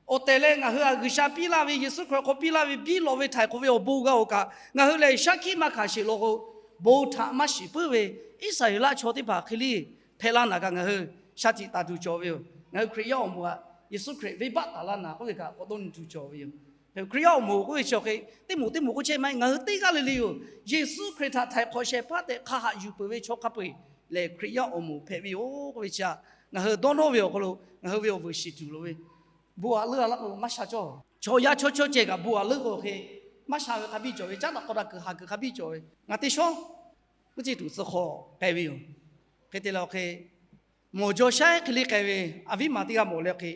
Awˬ tehˬ leh ngaˬ hui aꞈ G'uiˬsha piˇ laˇ ve, Yeˍsuˆ Hkriꞈ hk'aw piˇ laˇ ve biˇ lawꞈ ve htaiˍ hk'awꞈ ve awˬ bon g'a-oˬ kaꞈ, ngaˬ hui lehˬ shaˉ hkiˆ maˇ hkanˍ sheˍ law k'o, bon htaꞈ maˇ shiˍ puiˉ ve Iˉsaˍreˍlaˆ chaw teˇ hpaˍ hk'e le hpehꞈ la naˍ kaꞈ ngaˬ hui shaˍ tiꞈ taˍ tuˬ cawˬ ve yoˬ. Ngaˬ hui Hkriꞈ yaˇ awˬ moˍ aꞈ Yeˍsuˆ Hkriꞈ venˇbaˆ taˍ laˇ naˍ k'oˆ ve kaꞈ k'awꞈ dawˇ nyi tuˬ cawˬ ve yoˬ. Hkriꞈ yaˇ awˬ moˍ k'oˆ ve chi hk'e, teˇ moˍ teˇ moˍ k'oˆ chehˇ maˇ heˆ, ngaˬ hui teˇ g'aˇ le le yoˬ. Yeˍsuˆ Hkriꞈ htaꞈ htaiˍ hk'awꞈ shehˍ hpaˇ tehꞈ hk'a haꞈ yuˬ peuˬ ve chaw hk'a peu-eˬ lehˬ Hkriꞈ yaˇ awˬ moˍ hpehꞈ ve yoˬ k'oˆ ve chi aꞈ, ngaˬ hui dawˇ nawˇ ve awˬ hk'aw lo ngaˬ hui ve awˬ vuiˬ shiˍ tuˬ loˍ ve, bon aꞈ leuˆ a laˇ k'o maˇ sha cawˇ. Chaw yaˇ chaw chaw ceh kaꞈ bon aꞈ leuˆ k'o hk'e maˇ sha ve hk'a biˇ cawˬ ve, caˉ daꞈ k'aw daꞈ kuiˬ haˍ kuiˬ hk'a biˇ cawˬ ve. Ngaˬ teˇ shawˉ k'oˆ ce tuˬ tcuh hk'awꞈ k'ai ve yoˬ. Hk'e te leh awˬ hk'e, mawˬ jaw shaˉ hk'e le k'ai ve, aˬ viˉ maˬ teˇ g'aˇ mawˬ leh hk'e,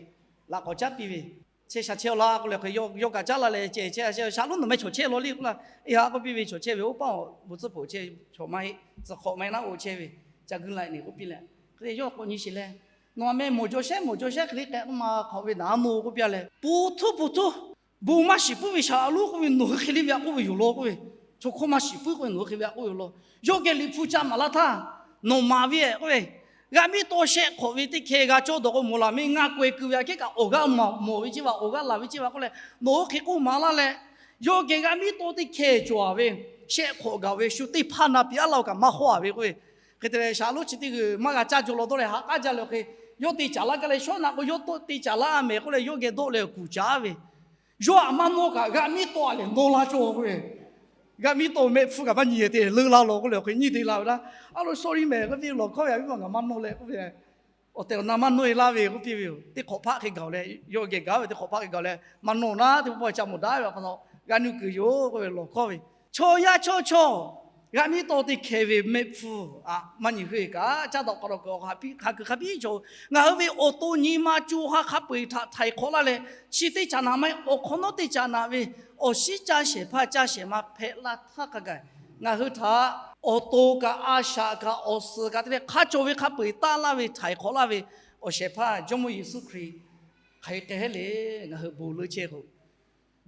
laꞈ k'awꞈ caˉ piˇ ve, chehˇ sha chehˇ-oˬ laˇ k'oˆ leh hk'e, yawˇ kaꞈ caˉ laˇ leh ceh chehˇ sha, shaˍlonˉ nawˬ meh chaw chehˇ law le k'oˆ laˇ. Eˬ haꞈ k'oˆ piˇ ve, chaw chehˇ ve oˇ paˇ awˬ bon tcuhˉ hpoꞈ chehˇ, chaw maˇ heˆ, tcuh hk'awꞈ maˇ heˆ naˉ k'o chehˇ ve, ca guiˇ la-e neˬ k'oˆ piˇ leh, hk'e te yawˇ k'awꞈ nyi sheˍ leh, nawˬ aꞈ meh mawˬ jaw shaˉ mawˬ jaw shaˉ hk'e le k'ai k'oˆ ma hk'awꞈ ve naˍ a moˍ k'oˆ piˇ leh, pu htuˉ pu htuˉ bon maˇ shiˍ puiˉ ve shaˍlonˉ k'oˆ ve nawˬ hui hk'e le ve aꞈ k'oˆ ve yoˬ law k'oˆ ve, chaw hkawˇ maˇ shiˍ puiˉ k'oˆ ve nawˬ hui hk'e ve aꞈ k'oˆ yoˬ law. Yawˇ geh liꞈ hpu ca maˍ laˇ htaˇ, nawˬ maˍ ve k'oˆ ve, g'aꞈ miˉ tawˇ shehˆ hk'awꞈ ve teˇ hkeh g'a cawˇ dawˬ k'o mawˬ laˬ meh, ngaˬ k'awehˬ kuiˬ ve aꞈ kehˉ kaꞈ awˬ g'aˇ mawˬ ve ceˇ vaˬ, awˬ g'aˇ laˬ ve ceˇ vaˬ k'oˆ leh, nawˬ hui hk'e k'oˆ maˍ laˇ leh, yawˇ geh g'aꞈ miˉ tawˇ teˇ hkeh cawˬ-a ve, shehˆ hk'awꞈ gaˬ ve shu teˇ hpaˇ na piˇ aˉ laˇ-oˬ kaꞈ maˇ hawˉ-a ve k'oˆ ve. Hk'e te leh shaˍlonˉ chi teˇ g'uiˬ maˇ g'a caˇ jaw law dawˇ leh ha k'aˉ jaˇ leh hk'e, yawˇ te caˍ laˇ gaˇ leh shawˉ naꞈ k'o yawˇ te caˍ laˇ mehˍ k'oˆ leh yawˇ geh dawˆ leh kuˬ caˍ ve Yawˇ aꞈ maˇ nawˇ kaꞈ g'aꞈ miˉ tawˆ-a lehˬ nawˇ laˇ cawˇ k'oˆ ve. G'aꞈ miˉ tawˆ mehˆ hpfuhˇ kaꞈ maˇ nyi-e te leuˉ laˇ law k'oˆ leh awˬ hk'e nyi te la ve laˇ. A lo sorry mehˬ k'oˆ piˇ, lawˬ hkawˇ ve aꞈ viˉ ma ngaˬ maˇ nawˇ leh k'oˆ ve, awˬ tehˬ awˬ na maˇ nawˇ-e laˇ ve k'oˆ piˇ ve yoˬ. Teˇ hk'awꞈ hpaˆ hk'e gaˬ-oˬ leh, yawˇ geh gaˬ ve teˇ hk'awꞈ hpaˆ hk'e gaˬ leh maˇ nawˇ naˉ, teˇ pawˆ pawˆ ca mawˬ daꞈ ve pa taw g'a nuˇ kuiˬ yoˬ k'oˆ ve lawˬ hkawˇ ve. Chaw yaˇ chawˇ chawˇ g'aꞈ miˉ tawˆ teˇ hkeh ve mehˆ hpfuhˇ aꞈ maˇ nyi hui kaꞈ, caˇ dawꞈ k'aw dawꞈ kuiˬ awˬ hk'aˬ hk'a biˇ cawˬ. Ngaˬ hui ve awˬ to nyi ma co ha hk'a peu-eˬ htaꞈ htaiˍ hk'awꞈ laˇ leh, chi teˇ caꞈ naꞈ maˇ heˆ, awˬ hk'awꞈ nawˉ teˇ caꞈ naꞈ ve awˬ shiˉ caˇ shehˍ hpaˇ caˇ shehˍ ma hpehꞈ la htaˇ hk'a gaˬ, ngaˬ hui htaꞈ awˬ to kaꞈ a shaꞈ kaꞈ awˬ suhˍ kaꞈ te leh hk'a cawˬ ve hk'a peu-eˬ taˇ laˇ ve htaiˍ hk'awꞈ laˇ ve awˬ shehˍ hpaˇ Jawˇmawˇ Yeˍsuˆ Hkriꞈ hk'aˬ hk'e k'ai heˆ le. Ngaˬ hui bon leuˉ chehˇ k'o,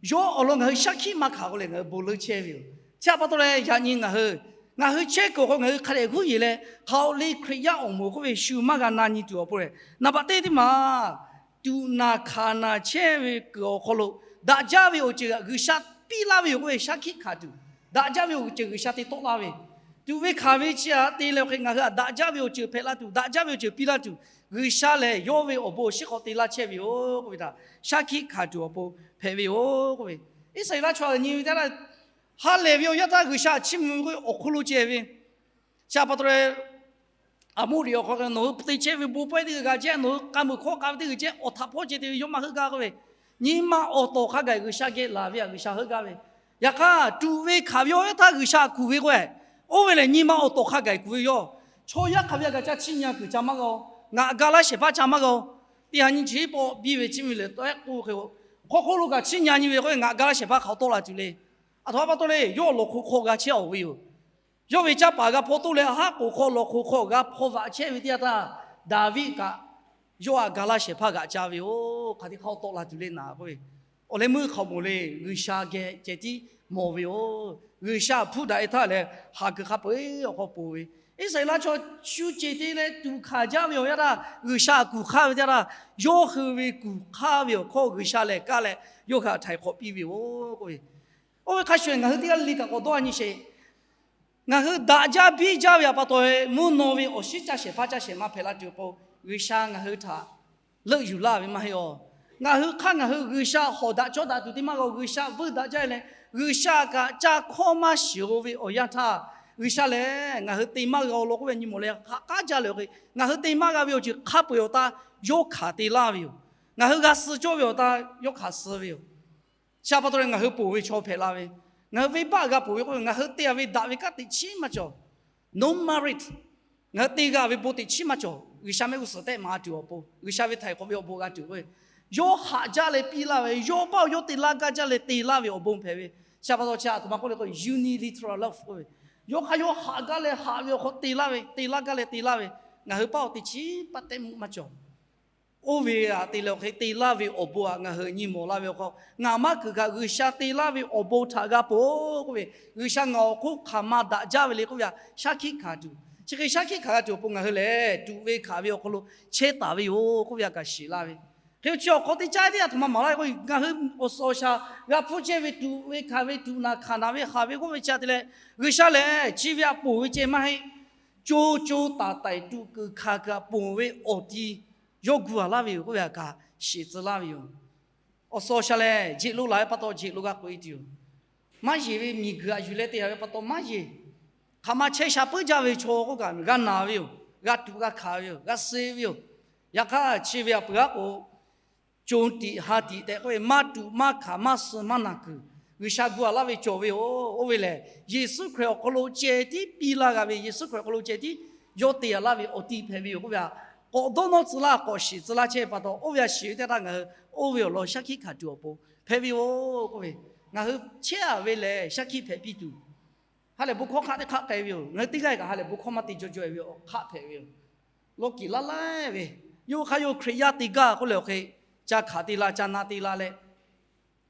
yawˇ awˬ lawn ngaˬ hui shaˉ hkiˆ maˇ hkanˍ k'oˆ leh ngaˬ hui bon leuˉ chehˇ ve yoˬ. Chi htaꞈ pa taw leh yaꞈ nyi ngaˬ hui, ngaˬ hui chehˇ kuiˬ awˬ hk'aw ngaˬ hui hk'a dehꞈ huˉ yeˬ leh, hk'aˬ hk'e le Hkriꞈ yaˇ awˬ moˍ k'oˆ ve shu maˇ g'a na nyi tuˬ awˬ pon lehˬ, naˍ baꞈ teˇ teˇ maˬ tuꞈ naˬ hkanˍ naˬ chehˇ ve kuiˬ awˬ hk'aw lo daꞈ jaˇ ve awˬ ceuˬ G'uiˬsha piˇ laˇ ve yoˬ k'oˆ ve shaˉ hkiˆ hkanˍ tuˬ, daꞈ jaˇ ve awˬ ceuˬ G'uiˬsha te tawˆ laˇ ve, tuꞈ ve hkanˍ ve chi htaꞈ te leh awˬ hk'e ngaˬ hui htaꞈ daꞈ jaˇ ve awˬ ceuˬ hpehꞈ la tuˬ, daꞈ jaˇ ve awˬ ceuˬ piˇ laˇ tuˬ, G'uiˬsha lehˬ yawˇ ve awˬ bon awˬ shinˉ hk'aw te laˇ chehˇ ve yoˬ k'oˆ ve htaꞈ shaˉ hkiˆ hkanˍ tuˬ awˬ pon hpehꞈ ve yoˬ k'oˆ ve. Iˉsaˍreˍlaˆ chaw nyi ve teˇ yanˇ, ha lehˬ ve awˬ yanˇ htaˇ G'uiˬsha chiˇ mvuh ve k'oˆ ve awˬ hk'aw lo ceh ve, chi htaꞈ pa taw leh Aˍmoˉriꞈ awˬ hk'aw nawˬ hui te chehˇ ve bon pawehˇ teˇ g'uiˬ g'a jehˇ, nawˬ hui k'a muiˬ hkawˇ k'a ve teˇ g'uiˬ jehˇ, awˬ htaꞈ hpawˇ ceh te ve yawˇ maˇ heuˆ gaˇ k'oˆ ve, nyi ma awˬ tawˍ hk'a gaˬ G'uiˬsha geh laˬ ve htaꞈ G'uiˬsha heuˆ gaˇ ve. Yaꞈ hk'aˇ tuꞈ ve hkanˍ ve awˬ yanˇ htaˇ G'uiˬsha kuˬ ve k'o, oˇ ve lehˬ nyi ma awˬ tawˍ hk'a gaˬ kuˬ ve yoˬ. Chaw yaˇ hk'aˬ ve htaꞈ kaꞈ caˇ chiˇ nyi-a kuiˬ ca maˇ g'a-oˬ. Ngaˬ ga laˇ shehˍ hpaˇ ca maˇ g'a-o. Teˇ ha nyi chi pawˆ biˇ ve chi miˬ lehˬ tawˆ-ehˉ k'oˆ hk'e-o, hk'aw hk'oˆ lo kaꞈ chiˇ nyi nyi ve k'o, ngaˬ ga laˇ shehˍ hpaˇ hk'aˬ tawˆ la tuˬ le. Aˬ htoꞈ ma pa taw le, yawˇ lawˬ hk'oꞈ hk'aw g'a chehˇ a ve yoˬ. Yawˇ ve caˇ paˍ g'a hpaw toˆ leh, haˉ k'oˍ hk'aw lawˬ hk'oꞈ hk'aw g'a hpaw vaꞈ chehˇ ve teˇ yanˇ htaˇ, Daˍviˆ kaꞈ yawˇ htaꞈ ga laˇ shehˍ hpaˇ g'aꞈ ca ve yoˬ. Hk'aˬ hk'e hk'aw tawˆ la tuˬ le naˍ k'oˆ ve, awˬ leh meuˇ hk'aoˍ moˍ le, G'uiˬsha geh ceh tiˉ mawˬ ve yoˬ. G'uiˬsha hpuˇ daꞈ-e htaˇ lehˬ, haˍ kuiˬ hk'a peu-eˬ awˬ hk'aw poˬ ve, Iˉsaˍreˍlaˆ chaw shu ceˬ te leh tuꞈ hkanˍ jaˇ ve awˬ yanˇ htaˇ, G'uiˬsha kuˬ hk'aˇ ve teˇ yanˇ htaˇ, yawˇ hui ve kuˬ hk'aˇ ve awˬ hkawˇ G'uiˬsha lehˬ kaˇ leh yawˇ hui htaꞈ htaiˍ hk'awꞈ piˇ ve yoˬ k'oˆ ve. Oˇ ve hk'a shuˍ ngaˬ hui teˇ g'aˇ le le kaꞈ k'awꞈ dawˇ nyi sheˍ. Ngaˬ hui daꞈ jaˇ biˇ jaˇ ve pa taw, mvuhˇ naw ve awˬ shinˉ caˇ shehˍ hpaˇ caˇ shehˍ ma hpehꞈ la tuˬ k'o, G'uiˬsha ngaˬ hui htaꞈ leuˆ yuˬ laˇ ve maˇ heˆ-oˬ. Ngaˬ hui hk'aˇ ngaˬ hui G'uiˬsha hawˍ daꞈ cawˇ daꞈ tuˬ te maˇ g'a-o. G'uiˬsha veuˇ daꞈ jaˇ leh, G'uiˬsha kaꞈ caˇ hkawˇ maˇ shiˍ-o ve awˬ yanˇ htaˇ, G'uiˬsha lehˬ ngaˬ hui te maˇ g'a-o law k'oˆ ve nyi mawˬ leh hk'aˬ k'aˉ jaˇ leh-o hk'e, ngaˬ hui te maˇ g'a ve awˬ ceuˬ hk'a peu-eˬ awˬ taˇ yawˇ hkanˍ te laˇ ve yoˬ. Ngaˬ hui g'a suh cawˇ ve awˬ taˇ yawˇ hkanˍ suh ve yoˬ. Chi pa taw leh ngaˬ hui poˬ ve chaw hpehꞈ la ve, ngaˬ hui venˇbaˆ g'a poˬ ve k'oˆ ve, ngaˬ hui te-a ve daꞈ ve kanˉ teꞈ chiˉ maˇ cawˬ. No merit. Ngaˬ hui te g'a ve bon teꞈ chiˉ maˇ cawˬ. G'uiˬsha mehˆ g'uˇ suhˍ tehꞈ maˍ tuˬ awˬ pon, G'uiˬsha ve htaiˍ hk'awꞈ ve awˬ bon g'a tuˬ k'oˆ ve, yawˇ haꞈ jaˇ leh piˇ laˇ ve, yawˇ paˆ-oˬ yawˇ te laˇ gaˇ jaˇ leh te laˇ ve awˬ bon hpehꞈ ve. Chi pa taw chi aˬ htoꞈ ma k'oˆ le k'o, unilateral love k'oˆ ve, yawˇ hk'aˇ yawˇ haꞈ gaˇ leh haꞈ ve awˬ hk'aw te laˇ ve, te laˇ gaˇ leh te laˇ ve, ngaˬ hui paˆ-oˬ teꞈ chiˉ paˆ tehꞈ mvuhˇ maˇ cawˬ. Oˇ ve aꞈ te leh awˬ hk'e te laˇ ve awˬ bon aꞈ ngaˬ hui nyi mawˬ laˇ ve awˬ hk'aw, ngaˬ maˇ kuiˬ kaꞈ G'uiˬsha te laˇ ve awˬ bon htaꞈ g'a poˬ k'oˆ ve, G'uiˬsha ngaˬ awˬ hk'oˆ hk'aˬ ma daꞈ jaˇ ve le k'oˆ ve aꞈ shaˉ hkiˆ hkanˍ tuˬ, chi hk'e shaˉ hkiˆ hkanˍ g'a tuˬ awˬ pon ngaˬ hui lehˬ tuꞈ ve hkanˍ ve awˬ hk'aw lo chehˇ taˍ ve yoˬ k'oˆ ve aꞈ kaꞈ shiˍ laˇ ve. Hk'e chi awˬ hk'aw teˇ caˉ teˇ aˬ htoꞈ ma maˍ laˇ k'o, ngaˬ hui awˬ suhˍ awˬ shaˍ g'a hpfuhˇ chehˇ ve tuꞈ ve hkanˍ ve tuꞈ naˍ hkanˍ naˍ ve haˍ ve k'oˆ ve chi aꞈ te leh, G'uiˬsha lehˬ chi ve aꞈ poˬ ve ceh maˇ heˆ. Co co taiˍ taiˍ tuꞈ kuiˬ hkanˍ kuiˬ aꞈ poˬ ve awˬ ti yawˇ gu-a laˇ ve yoˬ k'oˆ ve aꞈ kaꞈ shiˍ tcuh laˇ ve yoˬ. Awˬ suhˍ awˬ shaˍ lehˬ jeꞈ lo laˬ ve pa taw jeꞈ lo g'a k'oꞈ-e tuˬ yoˬ. Maˇ yeˬ ve miˬguiˬ aꞈ yuˬ leh te-a ve pa taw maˇ yeˬ. Hk'aˬ ma chehˇ sha puiˉ jaˇ ve chaw k'oˆ kaꞈ g'a naˬ ve yoˬ. G'a tuꞈ g'a hkanˍ ve yoˬ. G'a suh ve yoˬ. Yaꞈ hk'aˇ chi ve aꞈ peuˬ aˉ k'o, co tiꞈ ha tiꞈ tehꞈ k'oˆ ve maˇ tuꞈ maˇ hkanˍ maˇ suh maˇ naˬ kuiˬ G'uiˬsha gu-a laˇ ve cawˬ ve yoˬ. Oˇ ve lehˬ Yeˍsuˆ Hkriꞈ awˬ hk'aw lo ceh tiˉ piˇ laˇ g'a ve, Yeˍsuˆ Hkriꞈ awˬ hk'aw lo ceh tiˉ yawˇ te-a laˇ ve awˬ ti hpehꞈ ve yoˬ k'oˆ ve aꞈ, k'awꞈ dawˇ nawˇ tcuh laˇ k'awꞈ shiˍ tcuh laˇ chehˇ ve pa taw, oˇ ve aꞈ shiˍ ve teˇ htaˇ ngaˬ hui oˇ ve awˬ lawn shaˉ hkiˆ hkanˍ tuˬ awˬ pon hpehꞈ ve yoˬ k'oˆ ve, ngaˬ hui chehˇ-a ve lehˬ shaˉ hkiˆ hpehꞈ piˇ tuˬ, ha lehˬ bon hkawˇ hk'aˆ teˇ hk'aˆ k'ai ve yoˬ. Ngaˬ hui teˇ g'aˇ kaꞈ ha lehˬ bon hkawˇ maˇ te jaw jaw-e ve awˬ hk'aˆ hpehꞈ ve yoˬ. Lawˇ kiˍ laˇ laˇ ve, yawˇ hk'aˇ yawˇ Hkriꞈ yaˇ te gaˇ k'oˆ leh awˬ hk'e ca hkanˍ te la ca na te la leh,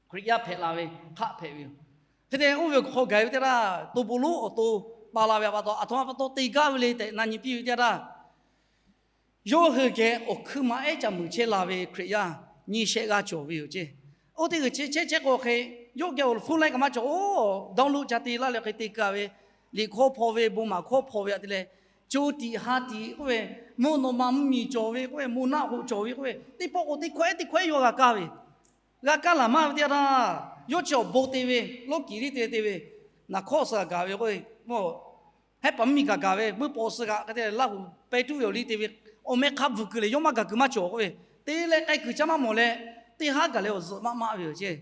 Hkriꞈ yaˇ hpehꞈ la ve hk'aˆ hpehꞈ ve yoˬ. Hk'e te oˇ ve awˬ hk'aw gaˬ ve teˇ htaˇ, to bon lonˉ awˬ to pa la ve pa taw, aˬ htoꞈ ma pa taw te gaˇ ve le tehꞈ na nyi piˇ ve teˇ htaˇ, yawˇ hui geh awˬ hkui ma ehˉ ca muiˬ chehˇ la ve Hkriꞈ yaˇ nyiˇ shehˆ g'aˇ cawˬ ve yoˬ ceˇ. Oˇ teˇ g'uiˬ chehˇ chehˇ k'o hk'e, yawˇ geh awˬ hpu laiˉ kaꞈ maˇ cawˬ. Oˇ dawˇ lonˉ ca te laˇ leh hk'e te kaˇ ve, liꞈ hkawˇ hpaw ve bon maˍ hkawˇ hpaw ve aꞈ te leh, co tiꞈ ha tiꞈ k'oˆ ve, mvuhˇ naw ma mvuhˇmiˬ cawˬ ve k'oˆ ve, moˬ naˆ hoꞈ cawˬ ve k'oˆ ve, teˇ pawˆ k'o teˇ hkawehˉ teˇ hkawehˉ yawˇ g'a kaˇ ve, g'a kaˇ laˬ maˇ ve teˇ htaˇ, yawˇ chi awˬ bon te ve, lawˇ kiˍ liˇ te te ve, naˬ hkawˇ suh kaꞈ gaˬ ve k'o, hehˉ paˍ mvuhˇmiˬ kaꞈ gaˬ ve, mvuhˇ paw suh kaꞈ hk'e te Laˇ huˍ peh tuˉ ve awˬ liˇ te ve, awˬ meh hk'a bvuhˬ kuiˬ lehˬ yawˇ maˇ gaˬ kuiˬ maˇ cawˬ k'oˆ ve, te leh k'ai kuiˬ caˇ maˇ mawˬ leh, teˇ haˉ gaˬ leh awˬ zuhꞈ maˇ maˇ ve yoˬ ceˇ.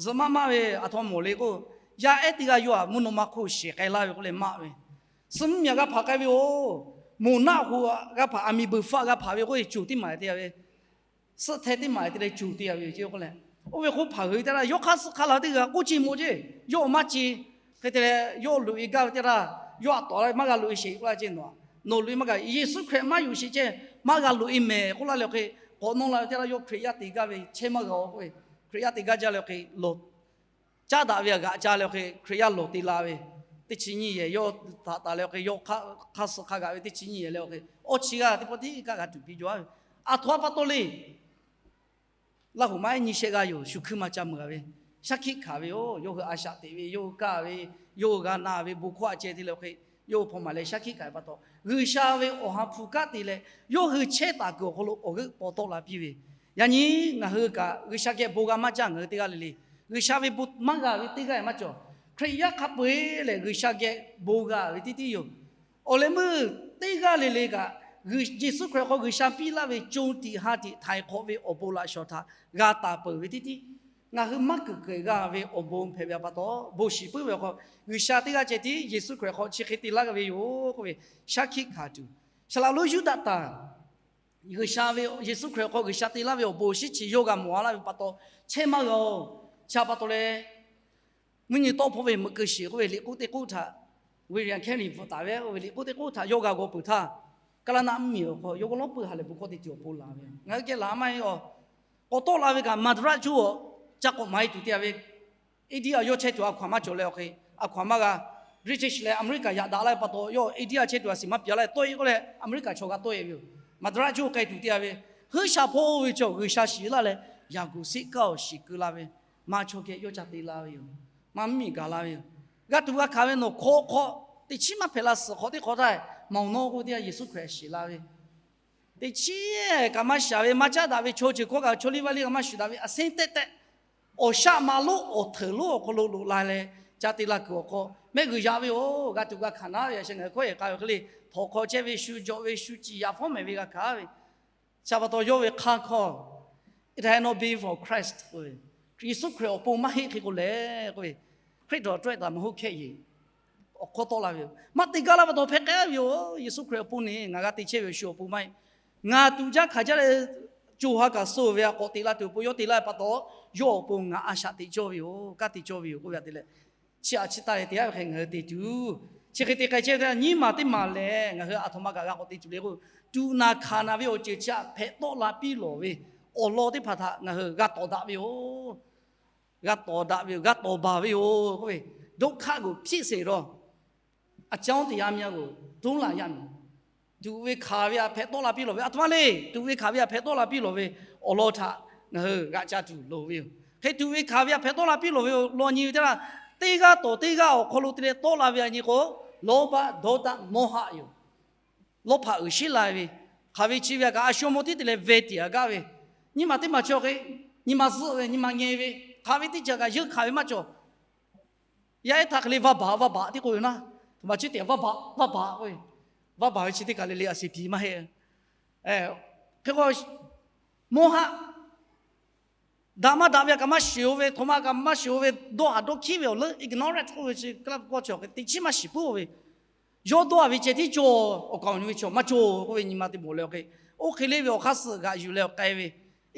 Zuhꞈ maˇ maˇ ve aˬ htoꞈ ma mawˬ le k'o, yaˇ ehˉ teˇ g'aˇ yawˇ htaꞈ mvuhˇ naw ma hk'oˆ shiˍ k'ai laˇ ve k'oˆ leh maˇ ve, suh mvuhˇmiˬ aꞈ g'a hpanˍ k'ai ve yoˬ. Moˬ naˆ hoꞈ g'a hpanˍ, aˬ miˍ beuˬ faˆ g'a hpanˍ ve k'oˆ ve, coˬ teˇ maˬ te-a ve, suhˆ hteh teˇ maˬ te leh coˬ te-a ve yoˬ ceˇ k'oˆ leh, oˇ ve hk'oˆ hpanˍ hui ve teˇ htaˇ, yawˇ hk'aˇ suh hk'aˇ la teˇ g'aˇ k'oˆ ce mawˬ ceˇ, yawˇ maˇ ce. Hk'e te leh yawˇ loꞈ-e gaˇ ve teˇ htaˇ, yawˇ aꞈ tawˍ la ve maˇ g'a loꞈ-e sheˍ k'oˆ laˇ ceˇ, nawˬ aꞈ, nawˬ loꞈ-e maˇ g'a, Yeˍsuˆ Hkriꞈ maˇ yuˬ sheˍ ceˇ, maˇ g'a loꞈ-e mehˍ k'oˆ laˇ leh hk'e, k'awꞈ nawˇ la ve teˇ htaˇ yawˇ Hkriꞈ yaˇ te gaˇ ve chehˇ maˇ g'a-o k'oˆ ve, Hkriꞈ yaˇ te gaˇ jaˇ leh hk'e lawˬ caˉ daꞈ ve aꞈ g'aꞈ ca leh hk'e Hkriꞈ yaˇ lawˬ te la ve, teˇ chi nyiˇ yehˬ yawˇ htaꞈ taˍ leh hk'e yawˇ hk'aˇ suh hk'a gaˬ ve teˇ chi nyiˇ yehˬ leh hk'e, awˇ chi g'aˇ teˇ pawˆ tiˉ kaˇ g'a tuˬ piˇ jaw-a ve, aˬ htoꞈ ma pa taw le. Laˇ huˍ maˇ ehˉ nyiˇ shehˆ g'aˇ yoˬ, shu hkui ma ca muiˬ-a ve, shaˉ hkiˆ hkanˍ ve yoˬ. Yawˇ hui a shaꞈ teꞈ ve, yawˇ hui kaˇ ve, yawˇ hui g'a na ve bon hkawˇ aꞈ ceh te leh hk'e, yawˇ hui hpaw maˍ leh shaˉ hkiˆ hkanˍ ve pa taw, G'uiˬsha ve awˬ ha hpu kanˉ te leh yawˇ hui chehˇ taˍ kuiˬ awˬ hk'aw lo awˬ g'euˆ paw tawˆ la piˇ ve, yaꞈ nyi ngaˬ hui kaꞈ G'uiˬsha geh bon g'a maˇ jaˇ ngaˬ hui teˇ g'aˇ le le, G'uiˬsha ve bon maˇ g'a ve teˇ g'aˇ maˇ cawˬ. Hkriꞈ yaˇ hk'a peu-eˬ lehˬ G'uiˬsha geh bon g'a ve teˇ tiˉ yoˬ. Awˬ leh meuˇ teˇ g'aˇ le le kaꞈ, Yeˍsuˆ Hkriꞈ hk'aw G'uiˬsha piˇ laˇ ve co tiꞈ ha tiꞈ htaiˍ hk'awꞈ ve awˬ bon laꞈ shawˍ htaꞈ g'a taˍ peuˬ ve teˇ tiˉ, ngaˬ hui maˇ kuiˬ kehˬ g'a ve awˬ bon hpehꞈ ve pa taw, bon shiˍ puiˉ ve awˬ hk'aw G'uiˬsha teˇ g'aˇ ceh tiˉ Yeˍsuˆ Hkriꞈ hk'aw chi hk'e te laˇ g'a ve yoˬ k'oˆ ve shaˉ hkiˆ hkanˍ tuˬ, saˍ laꞈ lonˉ Yuˇdaꞈ taˍ G'uiˬsha ve, Yeˍsuˆ Hkriꞈ awˬ hk'aw G'uiˬsha te laˇ ve awˬ bon awˬ shinˉ chi yawˇ g'a mawˬ a laˇ ve pa taw chehˇ maˇ g'a-oˬ. Chi pa taw leh, mvuhˇ nyi tawˆ hpawˇ ve meuꞈ keu shiˍ k'oˆ ve liꞈ k'oˆ teˇ k'oˆ htaꞈ, William Carey bvuhꞈ taˍ ve oˇ ve liꞈ k'oˆ teˇ k'oˆ htaꞈ yawˇ g'a g'aw peuˬ htaˇ, Kaˍlaˍnaˆ mvuhˇmiˬ awˬ hk'aw yawˇ g'awˇ lawˉ peuˇ ha lehˬ bon hkawˇ teˇ ceuˬ awˬ pon laˬ ve. Ngaˬ hui geh laˬ maˇ heˆ-oˬ. K'awꞈ tawˆ la ve kaꞈ Madras juˇ-oˬ, ca k'awꞈ maˍ e tuˬ te-a ve, India yawˇ chehˇ tuˬ a hkaw-anˬ maˇ cawˬ leh awˬ hk'e, a hkaw-anˬ maˇ g'a. British leh America yaꞈ daꞈ laˇ ve pa taw, yawˇ India chehˇ tuˬ a shiˍ maˇ piˍ laˇ leh tawˆ e k'oˆ leh America chaw g'a tawˆ e ve yoˬ. Madras juˇ k'ai tuˬ te-a ve, Huiˉ sha hpawˇ oˇ ve chaw G'uiˬsha shiˍ laˇ leh, Yaˍkoˍ seˆ kaˇ awˬ shiˍ keu la ve, ma chaw geh yawˇ ca te la ve yoˬ. Ma mvuhˇmiˬ gaˬ la ve yoˬ. G'a tuˬ g'a hkanˍ ve nawˬ hk'aw hk'aw teˇ chiˉ maˇ hpehꞈ la suhˍ hk'awꞈ teˇ hk'awꞈ htaˇ, maˍ awˬ nawˉ k'oˆ ve teˇ yanˇ Yeˍsuˆ Hkriꞈ shiˍ la ve, teˇ chiˉ kaꞈ maˇ shiˍ ve, maˇ caˉ daꞈ ve chaw ceuˬ hkawˇ kaꞈ chaw liˇ vaˇ liˇ kaꞈ maˇ shuˍ daꞈ ve, a sehˉ tehˆ tehˆ awˬ shaˆ ma lonˉ awˬ hteuˍ lonˉ awˬ hk'aw lo loꞈ la leh, ca te la kuiˬ awˬ hk'aw mehˆ g'uiˬ yaꞈ ve yoˬ. G'a tuˬ g'a hkanˍ naˉ ve a shu ngaˬ hui hkawˇ yehˬ k'a ve hk'e le, htawnˍ hk'aw chehˇ ve shu jawꞈ ve shu ciˍ yaꞈ fawˉ mehˍ ve g'a hkanˍ ve, chi pa taw yawˇ ve hk'aˇ hkawˇ, It had not been for Christ k'oˆ ve, Yeˍsuˆ Hkriꞈ awˬ pon maˇ heˆ hk'e k'o lehˬ k'oˆ ve, Hkriꞈ dawˬ tawˆ e taˍ maˇ hoˆ hkehˆ yeˬ awˬ hkawˇ tawˆ la ve yoˬ. Maˇ te gaˇ laˇ pa taw hpehꞈ k'ai ve yoˬ. Yeˍsuˆ Hkriꞈ awˬ pon neˬ ngaˬ g'a te chehˇ ve awˬ shu awˬ pon maˇ heˆ. Ngaˬ tuꞈ jaˇ hkanˍ jaˇ leh, co ha kaꞈ suh ve a k'awꞈ teꞈ la tuˬ awˬ pon yawˇ te laˇ ve pa taw, yawˇ awˬ pon ngaˬ a shaꞈ teꞈ cawˇ ve yoˬ, kanˉ te cawˇ ve yoˬ k'oˆ ve a te leh, chi aꞈ chi taˍ leh te yaˇ ve hk'e ngaˬ hui te tuˬ, chi hk'e te k'ai chehˇ ve teˇ yanˇ nyiˇ maˬ teˇ maˬ lehˬ ngaˬ hui a htoꞈ ma kaꞈ g'a k'awꞈ te tuˬ le k'o, tuꞈ naˬ hkanˍ naˬ ve awˬ ceuˬ chi aꞈ hpehꞈ tawˆ la piˇ lawˬ ve awˬ lawn teˇ hpaˍ htaꞈ ngaˬ hui g'a tawˍ daꞈ ve yoˬ. G'a tawˍ daꞈ ve yoˬ, g'a tawˍ baˬ ve yoˬ k'oˆ ve, ဒုက္ခကို ဖြစ်စေတော့ အကြောင်းတရားများကို တွန်းလှန်ရမည်. Tuꞈ ve hkanˍ ve aꞈ hpehꞈ tawˆ la piˇ lawˬ ve, a htoꞈ ma le, tuꞈ ve hkanˍ ve aꞈ hpehꞈ tawˆ la piˇ lawˬ ve awˬ lawn htaꞈ ngaˬ hui g'a ca tuˬ loˍ ve yoˬ. Hk'e tuꞈ ve hkanˍ ve aꞈ hpehꞈ tawˆ la piˇ lawˬ ve awˬ lawn nyi ve teˇ g'aˇ, teˇ g'aˇ tawˍ teˇ g'aˇ awˬ hk'aw lo te leh tawˆ la ve a nyi k'o, လောဘ ဒေါသ မောဟ yoˬ. Lawˇ hpaꞈ uiˍ sheˉ la ve, hk'aˬ ve chi ve aꞈ kaꞈ a shu awˬ mawˇ tiˉ te leh ve tiꞈ aꞈ gaˇ ve, nyi ma teˇ ma chi awˬ hk'e, nyi ma zuhˆ ve, nyi ma ngeh ve, hk'aˬ ve teˇ ceuˬ kaꞈ yeunˇ hkanˍ ve maˇ cawˬ. Yaˇ ehˉ htaꞈ hk'e le vaˇ baˬ vaˇ baˬ tiˉ k'oˆ ve naˉ, htoꞈ ma chi teˇ aꞈ vaˇ baˬ vaˇ baˬ k'oˆ ve, vaˇ baˬ ve chi teˇ kaˬ le le a se piˍ maˇ heˆ. Hk'e k'o, မောဟ daꞈ maˇ daꞈ ve aꞈ kaꞈ maˇ shiˍ-o ve, htoꞈ ma kaꞈ maˇ shiˍ-o ve, dawˇ haˍ dawˇ hkiˉ ve awˬ leuˉ ignorance k'oˆ ve chi kaˇ laˇ k'awˇ chi awˬ hk'e teˇ chiˉ maˇ shiˍ puiˉ-o ve, yawˇ dawˇ a ve ceh tiˉ cawˬ, awˬ kaˍ awˬ nu ve chi maˇ cawˬ k'oˆ ve nyi ma te mawˬ leh awˬ hk'e, oˇ hk'e le ve awˬ hk'aˇ suh g'aꞈ yuˬ leh awˬ k'ai ve,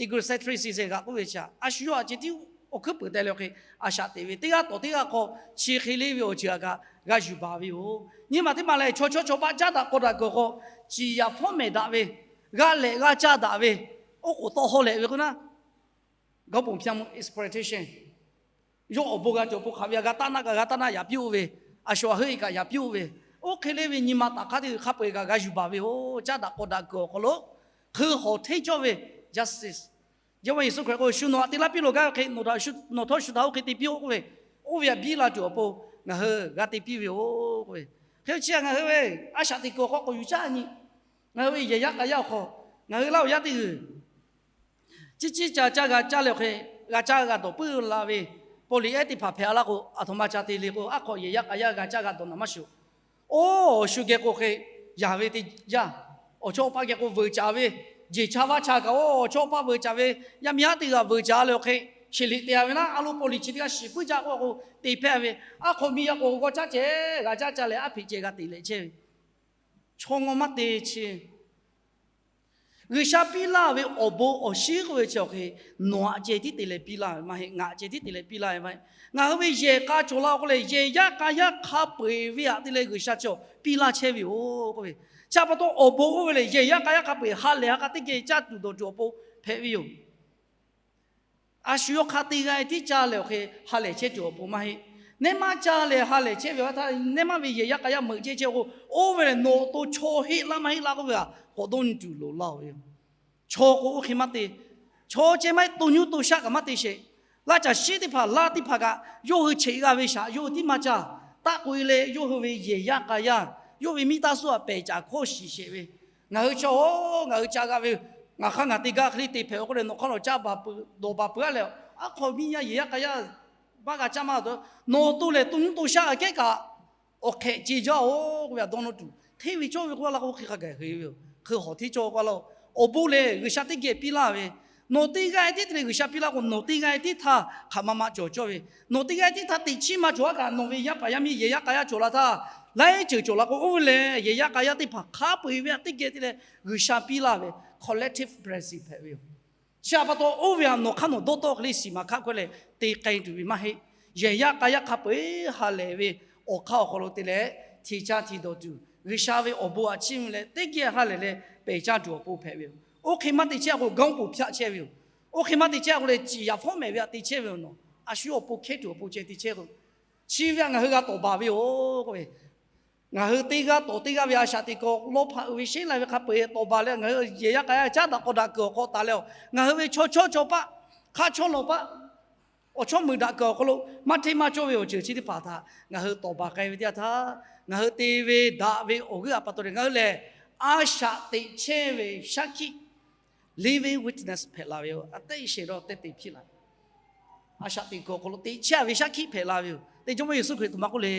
egocentric se g'aꞈ k'oˆ ve chi, a shu yawˇ aꞈ ceh tiˉ awˬ hkuiˉ peuˍ teh leh awˬ hk'e, a shaꞈ teꞈ ve teˇ g'aˇ tawˍ teˇ g'aˇ hk'aw chi hk'e le ve awˬ ceuˬ aꞈ kaꞈ g'a yuˬ baˬ ve yoˬ. Nyi ma teˇ ma lehˬ, chaw chawˇ chaw paˆ caˉ daꞈ k'aw daꞈ kuiˬ awˬ hk'aw, ciˍ yaꞈ fawˉ mehˍ daꞈ ve, g'a lehꞈ g'a caˇ daꞈ ve, oˉ k'oˍ tawˆ haw lehꞈ ve k'o naˉ, gawˇ ponˬ hpyaˇ mvuh exploitation, yawˇ awˬ bon g'a cawˬ pon hk'aˬ ve aꞈ g'a taˇ naˆ kaꞈ g'a taˇ naˆ yaꞈ piˇ-oˆ ve, a shu aꞈ heuˆ e kaꞈ yaꞈ piˇ-oˆ ve, oˇ hk'e le ve nyi ma taꞈ hk'aˇ teˇ g'uiˬ hk'a peu-eˬ kaꞈ g'a yuˬ baˬ ve yoˬ. Caˇ daꞈ k'aw daꞈ kuiˬ awˬ hk'aw lo hkui hawˬ hteˇ cawˇ ve justice, Jawˇmawˇ Yeˍsuˆ Hkriꞈ k'o, shu nawˬ aꞈ te laˇ piˇ lawˬ gaˇ ve hk'e, nawˬ htaꞈ shu nawˬ htawˇ shu htaꞈ oˇ hk'e te piˇ-oˆ k'oˆ ve, oˇ ve aꞈ biˇ la tuˬ awˬ pon ngaˬ hui g'a te piˇ ve yoˬ k'oˆ ve. Hk'e chi aꞈ ngaˬ hui ve a shaꞈ teꞈ kuiˬ awˬ hk'aw k'awꞈ yuˬ caˇ nyi. Ngaˬ hui ve yehˬ yaˇ k'a yaˇ awˬ hk'aw, ngaˬ hui laˇ awˬ yaˇ teˇ g'uiˬ ciˉ ciˉ ca caˇ g'a caˇ leh awˬ hk'e, g'a caˇ g'a dawˬ puiˉ la ve, paw liꞈ ehˉ teˇ hpaˍ hpehꞈ a laˇ k'o, a htoꞈ ma ca te le k'o, aˉ hk'aw yehˬ yaˇ k'a yaˇ g'a caˇ g'a dawˬ naˬ maˇ shuˍ. Oˇ, shu geh k'o hk'e, yaˍ ve teˇ yanˇ, awˬ chawˇ awˬ paˇ geh k'o veuꞈ caˍ ve, jeˬ cha vaˇ cha kaꞈ oˇ, awˬ chawˇ awˬ paˇ veuꞈ caˍ ve, yaˇ miˇ haˉ teˇ g'aˇ veuꞈ caˍ leh awˬ hk'e, sheˍ liꞈ te-a ve naˉ, a lo paw liꞈ chi teˇ g'aˇ shiˍ puiˉ jaˇ k'oˆ k'o, te hpehˇ ve, aˉ hk'aw miˇ yaˇ k'o g'aw caˉ ceh g'a caˇ ca leh aˉ hpeꞈ ceh g'a te leh chehˇ ve, chaw ngaw maˇ te chi G'uiˬsha piˇ laˇ ve awˬ bon awˬ shinˉ k'oˆ ve chi awˬ hk'e, nawˬ aꞈ ceh tiˉ te leh piˇ laˇ ve maˇ heˆ, ngaˬ aꞈ ceh tiˉ te leh piˇ laˇ ve maˇ heˆ. Ngaˬ hui ve yehˬ k'a cawˬ la k'oˆ leh, yehˬ yaˇ k'a yaˇ hk'a peu-eˬ ve aꞈ te leh G'uiˬsha chi piˇ laˇ chehˇ ve yoˬ k'oˆ ve. Chi pa taw awˬ bon oˇ ve lehˬ, yehˬ yaˇ k'a yaˇ hk'a peu-eˬ ha lehˬ ha k'a teˇ geh caˇ tuˬ dawˬ tuˬ awˬ pon hpehꞈ ve yoˬ. A shu yawˇ hk'a te g'a e tiˉ caˇ leh awˬ hk'e ha lehˬ chehˇ tuˬ awˬ pon maˇ heˆ. Nehˇ maˇ caˇ leh ha lehˬ chehˇ ve aˬ htaˇ, nehˇ maˇ ve yehˬ yaˇ k'a yaˇ meuꞈ cehˇ chehˇ k'o, oˇ ve lehˬ nawˬ awˬ to chaw heˆ laˇ maˇ heˆ laˇ k'oˆ ve aꞈ k'awꞈ dawˇ nyi tuˬ loˍ laˇ-oˬ ve yoˬ. Chaw k'o oˇ hk'e maˇ te. Chaw ceh maˇ heˆ, to nyuˇ to shaˆ kaꞈ maˇ te sheˍ. Laˇ caˬ shiˉ teˇ hpaˍ laˇ teˇ hpaˍ kaꞈ yawˇ hui cheꞈ g'a ve shaꞈ yawˇ hui tiˉ maˇ caˇ. Taˆ k'oꞈ e leh yawˇ hui ve yehˬ yaˇ k'a yaˇ, yawˇ ve miˇ taˇ suhˉ aꞈ pehˬ caꞈ hkawˇ shiˍ sheˍ ve, ngaˬ hui chaw-oˬ, ngaˬ hui ca g'a ve, ngaˬ hk'aˇ ngaˬ te gaˇ hk'e le te hpehꞈ-oˬ k'oˆ leh, nawˬ hk'aˇ nawˬ caˇ baˬ peuˬ dawˬ baˬ peuˬ-a leh, aˉ hk'aw miˇ yaˇ yehˬ yaˇ k'a yaˇ maˇ g'a caˇ maˇ a, nawˬ awˬ to lehˬ to nyuˇ to shaˆ aꞈ kehˉ kaꞈ awˬ hk'ehꞈ ce jaˇ-oˬ k'oˆ ve aꞈ dawˇ nawˇ tuˬ, hteˇ ve cawˇ ve k'oˆ laˇ k'o, hk'e hk'a gaˬ hk'e ve yoˬ. Hkui hawˬ hteˇ cawˇ k'oˆ laˇ-oˬ. Awˬ bon lehˬ G'uiˬsha teˇ geh piˇ laˇ ve, nawˬ teˇ g'aˇ e tiˉ te leh G'uiˬsha piˇ laˇ k'o, nawˬ teˇ g'aˇ e tiˉ htaˇ hk'aˬ ma ma cawˬ cawˇ ve, nawˬ teˇ g'aˇ e tiˉ htaˇ teꞈ chiˉ maˇ cawˬ a kaꞈ, nawˬ ve yaˇ paˍ yaˇ miˇ yehˬ yaˇ k'a yaˇ cawˬ la htaˇ, laiˉ ceuˬ cawˬ la k'o, oˇ ve lehˬ yehˬ yaˇ k'a yaˇ teˇ hpaˍ hk'a peu-eˬ ve aꞈ teˇ geh te leh G'uiˬsha piˇ laˇ ve, collective blessing hpehꞈ ve yoˬ. Chi htaꞈ pa taw, oˇ ve htaꞈ nawˬ hk'aˇ nawˬ dawˇ tawˆ hk'e le shiˍ maˍ hkaˆ hkawehˇ leh te k'ai tuˬ ve maˇ heˆ. Yehˬ yaˇ k'a yaˇ hk'a peu-eˬ ha lehˬ ve awˬ hk'aˇ awˬ hk'aw lo te leh hti caˇ hti dawˬ tuˬ, G'uiˬsha ve awˬ bon htaꞈ chiˇ mvuh leh teˇ geh ha lehˬ leh pehˬ caˇ tuˬ awˬ pon hpehꞈ ve yoˬ. Oˇ hk'e maˇ te chehˇ k'o, gaˇ oˉ poˍ hpyaˆ chehˇ ve yoˬ. Oˇ hk'e maˇ te chehˇ k'o leh, ciˍ yaꞈ hpawˉ mehˍ ve htaꞈ te chehˇ ve yoˬ. Nawˬ a shu awˬ pon hkehˉ tuˬ awˬ pon ceh te chehˇ k'o, chi ve htaꞈ ngaˬ hui g'a tawˍ baˬ ve yoˬ k'oˆ ve, ngaˬ hui teˇ g'aˇ tawˍ teˇ g'aˇ ve a shaꞈ teꞈ kuiˬ lawˇ hpaꞈ uiˍ ve sheˉ lai ve hk'a peu-eˬ tawˍ baˬ leh, ngaˬ hui yehˬ yaˇ k'a yaˇ caˉ daꞈ k'awꞈ daꞈ kuiˬ awˬ hk'aw taˍ leh, ngaˬ hui ve chaw chawˇ chaw paˆ, hk'aˇ chawˇ lawˬ paˆ, awˬ chawˇ meuꞈ daꞈ kuiˬ awˬ hk'aw lo maˇ hteˇ maˇ cawˇ ve awˬ ceuˬ chi teˇ hpaˍ htaꞈ ngaˬ hui tawˍ baˬ k'ai ve teˇ yanˇ htaˇ, ngaˬ hui te ve daꞈ ve awˬ g'euˆ a pa taw leh ngaˬ hui lehˬ a shaꞈ teꞈ chehˇ ve shaˉ hkiˆ, living witness hpehꞈ la ve yoˬ. A teˇ sheˍ dawˇ teˇ te hpiˇ la a shaꞈ teꞈ kuiˬ awˬ hk'aw lo teꞈ chehˇ ve shaˉ hkiˆ hpehꞈ la ve yoˬ. Teˇ Jawˇmawˇ Yeˍsuˆ Hkriꞈ tuˬ maˇ k'oˆ le,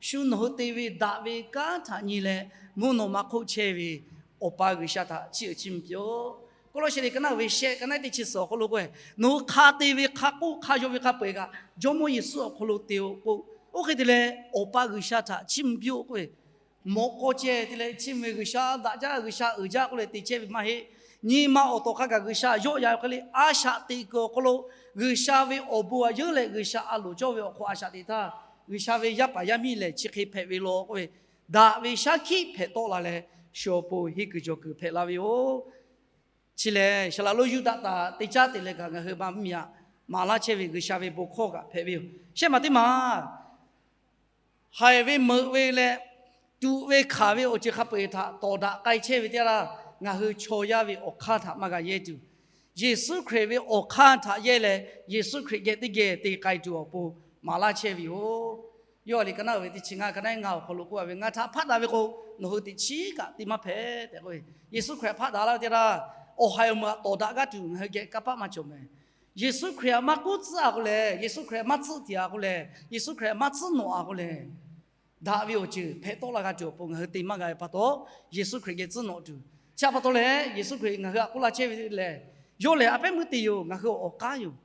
shu nawˬ hui te ve daꞈ ve kanˉ htaꞈ nyi leh mvuhˇ naw ma hk'oˆ chehˇ ve Awˬ pa G'uiˬsha htaꞈ chiˇ uiˍ chiˇ mvuh piˇ-oˆ. Kawˇlawˇsehˍ liꞈ ka naˆ uiˍ ve shehˆ, ka naˆ teˇ chi suhˍ awˬ hk'aw lo k'o, nawˬ hui hk'a te ve hk'a k'oˆ hk'a yaw ve hk'a peu-eˬ kaꞈ Jawˇmawˇ Yeˍsuˆ awˬ hk'aw lo te-o k'o, oˇ hk'e te leh Awˬ pa G'uiˬsha htaꞈ chiˇ mvuh piˇ-oˆ k'oˆ ve, mawꞈ k'aw ceh te leh chiˇ mvuh ve G'uiˬsha daꞈ jaˇ, G'uiˬsha uiˍ jaˇ k'oˆ leh te chehˇ ve maˇ heˆ. Nyi ma awˬ tawˍ hk'a gaˬ G'uiˬsha yawˆ yan ve hk'e le, a shaꞈ teꞈ kuiˬ awˬ hk'aw lo G'uiˬsha ve awˬ bon aꞈ yeunˇ leh G'uiˬsha a loˍ cawˇ ve awˬ hk'aw a shaꞈ teꞈ htaˇ, G'uiˬsha ve yaˇ paˍ yaˇ miˇ lehˬ chi hk'e hpehꞈ ve law k'oˆ ve, daꞈ ve shaˉ hkiˆ hpehꞈ tawˆ la leh, shu awˬ pon henˇ kuiˬ jawˬ kuiˬ hpehꞈ la ve yoˬ. Chi lehˬ, saˍ laꞈ lonˉ Yuˇdaꞈ htaꞈ te caˉ te leh kaꞈ ngaˬ hui maˇ miˬ aꞈ maˍ laˇ chehˇ ve G'uiˬsha ve bon hkawˇ kaꞈ hpehꞈ ve yoˬ. Shehˆ maˬ teˇ maˬ, haiˬ ve meuꞈ ve leh tuꞈ ve hkanˍ ve awˬ ceuˬ hk'a peu-eˬ htaꞈ tawˍ daꞈ k'ai chehˇ ve teˇ yanˇ, ngaˬ hui chaw yaˇ ve awˬ hk'aˇ htaꞈ maˇ g'a yehˇ tuˬ, Yeˍsuˆ Hkriꞈ ve awˬ hk'aˇ htaꞈ yehˇ leh, Yeˍsuˆ Hkriꞈ geh teˇ geh te k'ai tuˬ awˬ pon maˍ laˇ chehˇ ve yoˬ. Yawˇ liꞈ ka naˆ uiˍ ve teˇ chi ngaˇ, ka naˆ ngaˇ awˬ hk'aw lo k'oˆ a ve, Ngaˬ htaꞈ hpaˆ daꞈ ve k'o, nawˬ hui teꞈ chiˉ kaꞈ te maˇ hpehꞈ tehꞈ k'oˆ ve, Yeˍsuˆ Hkriꞈ hpaˆ daꞈ laˇ ve teˇ yanˇ, awˬ haiˬ awˬ meuꞈ htaꞈ tawˍ daꞈ g'aˇ tuˬ ngaˬ hui geh kanˇ paˆ maˇ cawˬ mehˍ. Yeˍsuˆ Hkriꞈ htaꞈ maˇ k'uˉ tcuhˉ a k'o lehˬ, Yeˍsuˆ Hkriꞈ htaꞈ maˇ tcuhˉ tiꞈ a k'o lehˬ, Yeˍsuˆ Hkriꞈ htaꞈ maˇ tcuhˉ nawꞈ a k'o lehˬ, daꞈ ve awˬ ceuˬ hpehꞈ tawˆ la g'a tuˬ awˬ pon ngaˬ hui te maˇ g'a ve pa taw, Yeˍsuˆ Hkriꞈ geh tcuhˉ nawꞈ tuˬ. Chi htaꞈ pa taw lehˬ, Yeˍsuˆ Hkriꞈ ngaˬ hui htaꞈ k'oˆ laˇ chehˇ ve lehˬ, yawˇ lehˬ a pehˉ meuˇ te yoˬ, ngaˬ hui awˬ k'aˉ yoˬ.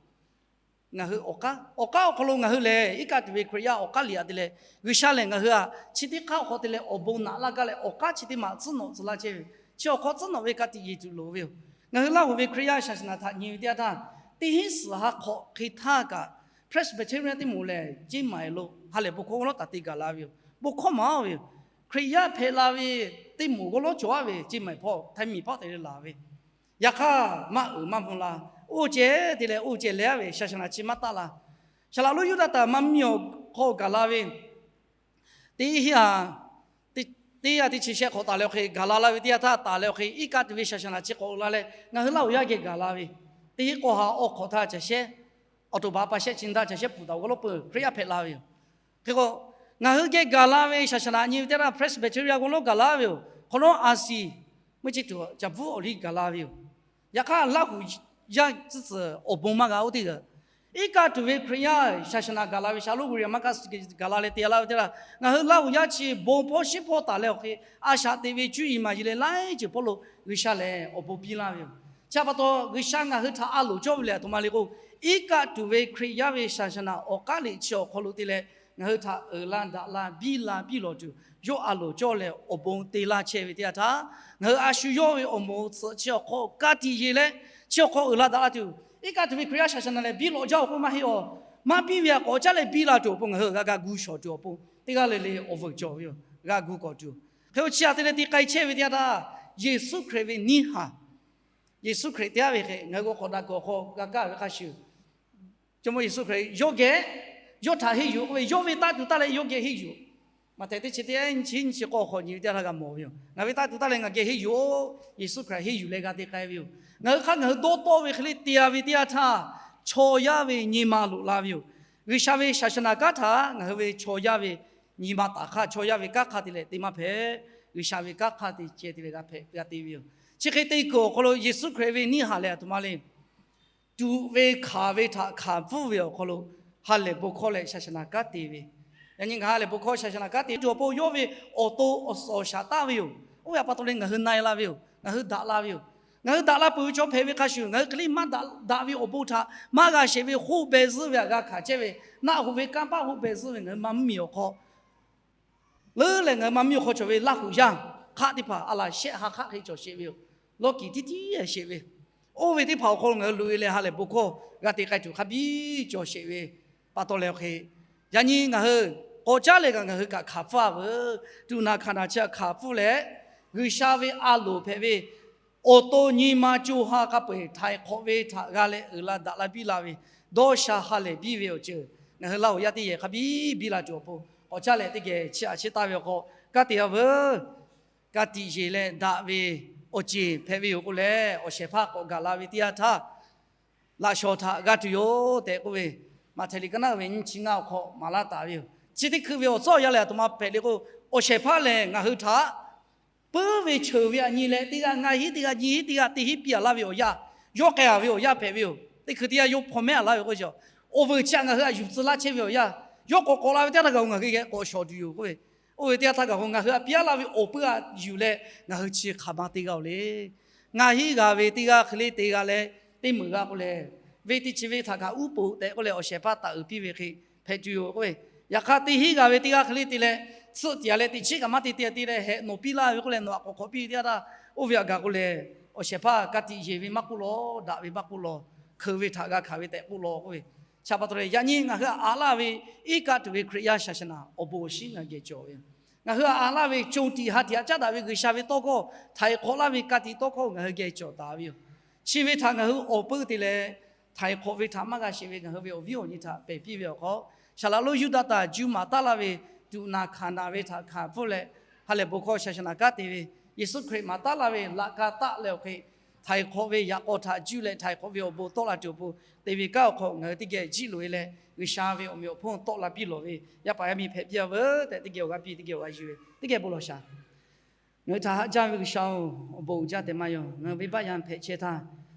Ngaˬ hui awˬ k'aˉ, awˬ k'aˉ awˬ hk'aw lo ngaˬ hui lehˬ, iˉ kaˆ tuˬ ve Hkriꞈ yaˇ awˬ k'aˉ liꞈ a te leh, G'uiˬsha lehˬ ngaˬ hui htaꞈ chi teˇ hk'aˇ awˬ hk'aw te leh awˬ bon naꞈ laˇ gaˇ leh, awˬ k'aˉ chi teˇ maˬ tcuhˉ nawꞈ tcuh laˇ chehˇ ve, chi awˬ hk'aw tcuhˉ nawꞈ ve ka tiꞈ yeˬ tuˬ loˍ ve yoˬ. Ngaˬ hui Laˇ huˍ ve Hkriꞈ yaˇ shaˍ shaˍ naˍ htaꞈ nyi ve teˇ yanˇ htaˇ, teˇ hinˉ suhˍ ha hk'awꞈ hk'e htaˇ kaꞈ, Presbyterian teˇ moˍ lehˬ, Ceˇ maˍ lo ha lehˬ bon hkawˇ g'aw lawˉ taˍ te gaˬ la ve yoˬ. Bon hkawˇ maˍ-oˬ ve yoˬ. Hkriꞈ yaˇ hpehꞈ la ve teˇ moˍ g'aw lawˉ cawˬ a ve Ceˇ maˍ hpawˇ htaiˇ miˬ hpawˇ te leh laˬ ve, yaꞈ hk'aˇ maˇ uiˍ maˇ mvuh la. Oˇ ceh te leh oˇ ceh leh a ve shaˍ shaˍ naˍ chi maˇ taˆ la. Saˍ laꞈ lonˉ Yuˇdaꞈ htaꞈ maˇ miˬ awˬ hk'aw gaˬ la ve, teˇ hinˉ a, teˇ hinˉ a teˇ chi shehˆ hk'awꞈ taˍ leh awˬ hk'e gaˬ la la ve teˇ yanˇ htaˇ, taˍ leh awˬ hk'e iˉ kaˆ tuˬ ve shaˍ shaˍ naˍ chi k'awꞈ la leh ngaˬ hui Laˇ huˍ yaˇ geh gaˬ la ve, teˇ hinˉ k'awˇ ha awˬ hk'awꞈ htaˇ caˬ shehˉ, awˬ to baꞈ pa shehˆ chi daꞈ caˬ shehˉ puˍ taˍ g'aw lawˉ peuˬ Hkriꞈ yaˇ hpehꞈ la ve yoˬ. Hk'e k'o, ngaˬ hui geh gaˬ la ve shaˍ shaˍ naˍ nyi ve teˇ yanˇ htaˇ Presbyterian g'aw lawˉ gaˬ la ve yoˬ. Hk'awꞈ nawˉ a siˍ, mvuhˇ chi tuˬ caˍ bvuhˉ awˬ liˇ gaˬ la ve yoˬ. Yaꞈ hk'aˇ Laˇ huˍ yaˇ tcuhˉ tcuhˍ awˬ bon maˇ g'a oˇ teˇ g'aˇ, iˉ kaˆ tuˬ ve Hkriꞈ yaˇ shaˍ shaˍ naˍ gaˬ la ve, shaˍ lonˉ Hkriꞈ yaˇ maˇ kaˆ gaˬ la leh te laˇ ve teˇ yanˇ, ngaˬ hui Laˇ huˍ yaˇ chi bon hpawˇ shiˉ hpawˇ taˍ leh awˬ hk'e, a shaꞈ teꞈ ve cuˇ yiˍ maˍ yiˍ leh laiˉ ceuˬ hpawˇ lo G'uiˬsha lehˬ awˬ bon piˇ laˇ ve yoˬ. Chi htaꞈ pa taw G'uiˬsha ngaˬ hui htaꞈ a loˍ cawˇ ve lehˬ, a htoꞈ ma le k'o, iˉ kaˆ tuˬ ve Hkriꞈ yaˇ ve shaˍ shaˍ naˍ awˬ k'aˉ liꞈ chi awˬ hk'aw lo te leh ngaˬ hui htaꞈ uiˍ la daꞈ la biˇ la biˇ lawˬ tuˬ yawˇ a loˍ cawˇ leh awˬ bon te laˇ chehˇ ve teˇ yanˇ htaˇ, ngaˬ hui a shu yawˇ ve awˬ moˍ tsuhꞈ chi awˬ hk'aw ka tiꞈ yeˬ leh, chi awˬ hk'aw uiˍ la daꞈ la tuˬ, iˉ kaˆ tuˬ ve Hkriꞈ yaˇ shaˍ shaˍ naˍ lehˬ biˇ lawꞈ jaˇ awˬ k'oˆ maˇ heˆ awˬ. Maˇ biˇ ve htaꞈ k'awꞈ caˉ leh biˇ la tuˬ awˬ pon ngaˬ hui g'a ga gu shawˍ tuˬ awˬ pon, teˇ g'aˇ le le awˬ vuiˬ cawˬ ve yoˬ. G'a gu k'awꞈ tuˬ. Hk'e k'o chi htaꞈ te leh te k'ai chehˇ ve teˇ yanˇ htaˇ, Yeˍsuˆ Hkriꞈ ve niˇ haˍ, Yeˍsuˆ Hkriꞈ te a ve hk'e ngaˬ hui g'a k'awꞈ daꞈ kuiˬ awˬ hk'aw g'a kaˇ ve hk'a shuˍ, Jawˇmawˇ Yeˍsuˆ Hkriꞈ yawˇ geh, yawˇ htaꞈ henˇ yuˬ k'oˆ ve, yawˇ ve taˇ tuˬ taˇ leh yawˇ geh henˇ yuˬ. Maꞈhtehˍ teˇ chi teˇ nyiˇ chi nyiˇ chi k'awˇ hk'awꞈ nyi ve teˇ yanˇ htaˇ g'a mawˬ ve yoˬ. Ngaˬ ve taˇ tuˬ taˇ leh ngaˬ geh henˇ yuˬ-oˬ. Yeˍsuˆ Hkriꞈ henˇ yuˬ leh g'a te k'ai ve yoˬ. Ngaˬ hui hk'aˇ ngaˬ hui dawˇ tawˆ ve hk'e le te a ve teˇ yanˇ htaˇ, chaw yaˇ ve nyi ma loꞈ la ve yoˬ. G'uiˬsha ve shaˍ shaˍ naˍ kanˉ htaꞈ ngaˬ hui ve chaw yaˇ ve nyi ma taˍ hk'aˇ, chaw yaˇ ve kanˉ hk'aˇ te leh te maˇ hpehꞈ. G'uiˬsha ve kanˉ hk'aˇ te ceh te leh g'a hpehꞈ g'a te ve yoˬ. Chi hk'e te kuiˬ awˬ hk'aw lo Yeˍsuˆ Hkriꞈ ve niˇ haˍ lehˬ a htoꞈ ma le. Tuꞈ ve hkanˍ ve htaꞈ hkanˍ pfuhˇ ve awˬ hk'aw lo ha lehˬ bon hkawˇ leh shaˍ shaˍ naˍ kanˉ te ve, yaꞈ nyi ngaˬ ha lehˬ bon hkawˇ shaˍ shaˍ naˍ kanˉ te tuˬ awˬ pon yawˇ ve awˬ to awˬ suhˍ awˬ shaˍ taˍ ve yoˬ. Oˇ ve pa taw leh ngaˬ hui na-e la ve yoˬ. Ngaˬ hui daꞈ la ve yoˬ. Ngaˬ hui daꞈ la peuˬ ve chaw hpehꞈ ve hk'a shuˍ, ngaˬ hui hk'e le maˇ daꞈ ve awˬ bon htaꞈ maˇ g'a shehˍ ve hoˆ beh zuhˆ ve htaꞈ g'a hkanˍ chehˇ ve, naˆ hoꞈ ve kanˇ paˆ hoˆ beh zuhˆ ve ngaˬ hui maˇ mvuhˇmiˬ awˬ hk'aw leuˉ leh ngaˬ hui maˇ mvuhˇmiˬ awˬ hk'aw cawˬ ve Laˇ huˍ yaˇ hk'aˆ teˇ hpaˍ a laˬ shehˆ ha hk'aˆ hk'e cawˬ sheˍ ve yoˬ. lawˇ kiˍ tiˉ tiˉ sheˍ ve, oˇ ve teˇ hpaˍ awˬ hk'aw lo ngaˬ hui loꞈ e leh ha lehˬ bon hkawˇ g'a te k'ai tuˬ hk'a biˇ cawˬ sheˍ ve pa taw leh awˬ hk'e, yaꞈ nyi ngaˬ hui k'awꞈ caˉ leh kaꞈ ngaˬ hui kaꞈ hkanˍ pfuhˇ a veuˬ. Tuꞈ naˬ hkanˍ naˬ chi htaꞈ hkanˍ pfuhˇ leh, G'uiˬsha ve a loˍ hpehꞈ ve awˬ to nyi ma co ha k'a peu-eˬ htaiˍ hk'awꞈ ve htaꞈ g'a leh uiˍ la daꞈ la biˇ la ve dawˇ sha ha lehˬ biˇ ve awˬ ceuˬ ngaˬ hui Laˇ huˍ yaˇ teˇ yehˬ hk'a biˇ biˇ la tuˬ awˬ pon, k'awꞈ caˉ leh teˇ geh chi aꞈ chi taˇ ve awˬ hk'aw, ka tiꞈ a veuˬ. Ka tiꞈ yeˬ leh daꞈ ve awˬ ceˬ hpehꞈ ve yoˬ k'oˆ leh, awˬ shehˍ hpaˇ k'awꞈ gaˬ la ve teˇ yanˇ htaˇ, laꞈ shawnˍ htaꞈ g'a tuˬ yoˬ tehꞈ k'oˆ ve, Maꞈhtehˍ liꞈ ka naˉ ve nyiˇ chi ngaˇ awˬ hk'aw maˍ laˇ taˍ ve yoˬ. Chi teˇ hkui ve awˬ tcuhˉ awˬ yanˇ lehˬ, aˬ htoꞈ ma hpehꞈ le k'o, awˬ shehˍ hpaˇ lehˬ ngaˬ hui htaꞈ puiˉ ve cheuˬ ve aꞈ nyi leh, teˇ g'aˇ ngaˇ hinˉ, teˇ g'aˇ nyiˇ hinˉ, teˇ g'aˇ teˇ hinˉ piˇ a laˇ ve awˬ yanˇ, yawˇ k'ai a ve awˬ yanˇ hpehꞈ ve yoˬ. Teˇ hkui teˇ yanˇ yawˇ hpaw mehˉ a laˇ ve k'o, awˬ veuˬ chi htaꞈ ngaˬ hui aꞈ yuˬ tcuh laˇ chehˇ ve awˬ yanˇ, yawˇ k'awꞈ k'awꞈ la ve teˇ yanˇ htaˇ kaꞈ ngaˬ hui geh k'awꞈ shawˍ tuˬ yoˬ k'oˆ ve, oˇ ve teˇ yanˇ htaˇ kaꞈ k'o ngaˬ hui aꞈ piˇ a laˇ ve awˬ puiˉ aꞈ yuˬ leh ngaˬ hui chi hk'aˬ ma te g'a-oˬ le. Ngaˇ hinˉ g'a ve teˇ g'aˇ hk'e le te g'a leh, teˇ meunˍ g'a k'oˆ leh, venˇ teˇ chi venˇ htaꞈ kaꞈ uˉ peunˍ tehꞈ k'oˆ leh, awˬ shehˍ hpaˇ taˍ uiˍ piˇ ve hk'e hpehꞈ tuˬ yoˬ k'oˆ ve, yaꞈ hk'aˇ teˇ hinˉ g'a ve teˇ g'aˇ hk'e le te leh, tsuhˆ tiꞈ a leh teꞈ chiˉ kaꞈ maˇ te te te leh hehꞈ nawˬ piˇ laˇ ve k'oˆ leh, nawˬ aꞈ k'awꞈ hk'awꞈ piˇ ve teˇ yanˇ htaˇ, oˇ ve aꞈ gaˬ k'oˆ leh, awˬ shehˍ hpaˇ ka tiꞈ yeˬ ve maˇ k'oˆ law, daꞈ ve maˇ k'oˆ law, hkeuꞈ ve htaꞈ g'a hkanˍ ve tehꞈ k'oˆ law k'oˆ ve, chi pa taw leh yaꞈ nyi ngaˬ hui aꞈ aꞈ laˇ ve iˉ kaˆ tuˬ ve Hkriꞈ yaˇ shaˍ shaˍ naˍ awˬ bon awˬ shinˉ ngaˬ geh cawˬ ve yoˬ. Ngaˬ hui aꞈ aꞈ laˇ ve co tiꞈ ha tiꞈ aꞈ caˉ daꞈ ve G'uiˬsha ve tawˇ hkawˇ htaiˍ hk'awꞈ laˇ ve ka tiꞈ tawˇ hkawˇ ngaˬ hui geh cawˬ taˍ ve yoˬ. Chi ve htaꞈ ngaˬ hui awˬ peuˇ te leh, htaiˍ hk'awꞈ ve htaꞈ maˇ g'a sheˍ ve ngaˬ hui ve awˬ viˉ awˬ nyi htaꞈ pehˬ piˇ ve awˬ hk'aw, saˍ laꞈ lonˉ Yuˇdaꞈ taˍ Juˇ maˍ taˉ laˇ ve tuꞈ naˬ hkanˍ naˬ ve htaꞈ hkanˍ pfuhˇ leh, ha lehˬ bon hkawˇ shaˍ shaˍ naˍ kanˉ te ve, Yeˍsuˆ Hkriꞈ maˍ taˉ laˇ ve laꞈ ka taˆ leh awˬ hk'e, htaiˍ hk'awꞈ ve yaꞈ k'aw htaꞈ juˇ leh htaiˍ hk'awꞈ ve awˬ bon tawˆ la tuˬ awˬ pon te ve kanˉ awˬ hk'aw ngaˬ hui teˇ geh jiˆ loꞈ e leh, G'uiˬsha ve awˬ meꞈ awˬ hponˇ tawˆ la piˇ lawˬ ve yaˇ paˍ yaˇ miˇ hpehꞈ piˇ a veuˬ tehꞈ teˇ geh awˬ g'aˇ piˇ, teˇ geh awˬ g'aˇ yuˬ ve teˇ geh bon lawˬ shaˍ. Ngaˬ hui htaꞈ haꞈ jaˇ ve G'uiˬsha-oˬ, awˬ bon uiˍ jaˇ tehꞈ maˇ yaw. Ngaˬ hui venˇbaˆ yaˇ hpehꞈ chehˇ htaˇ,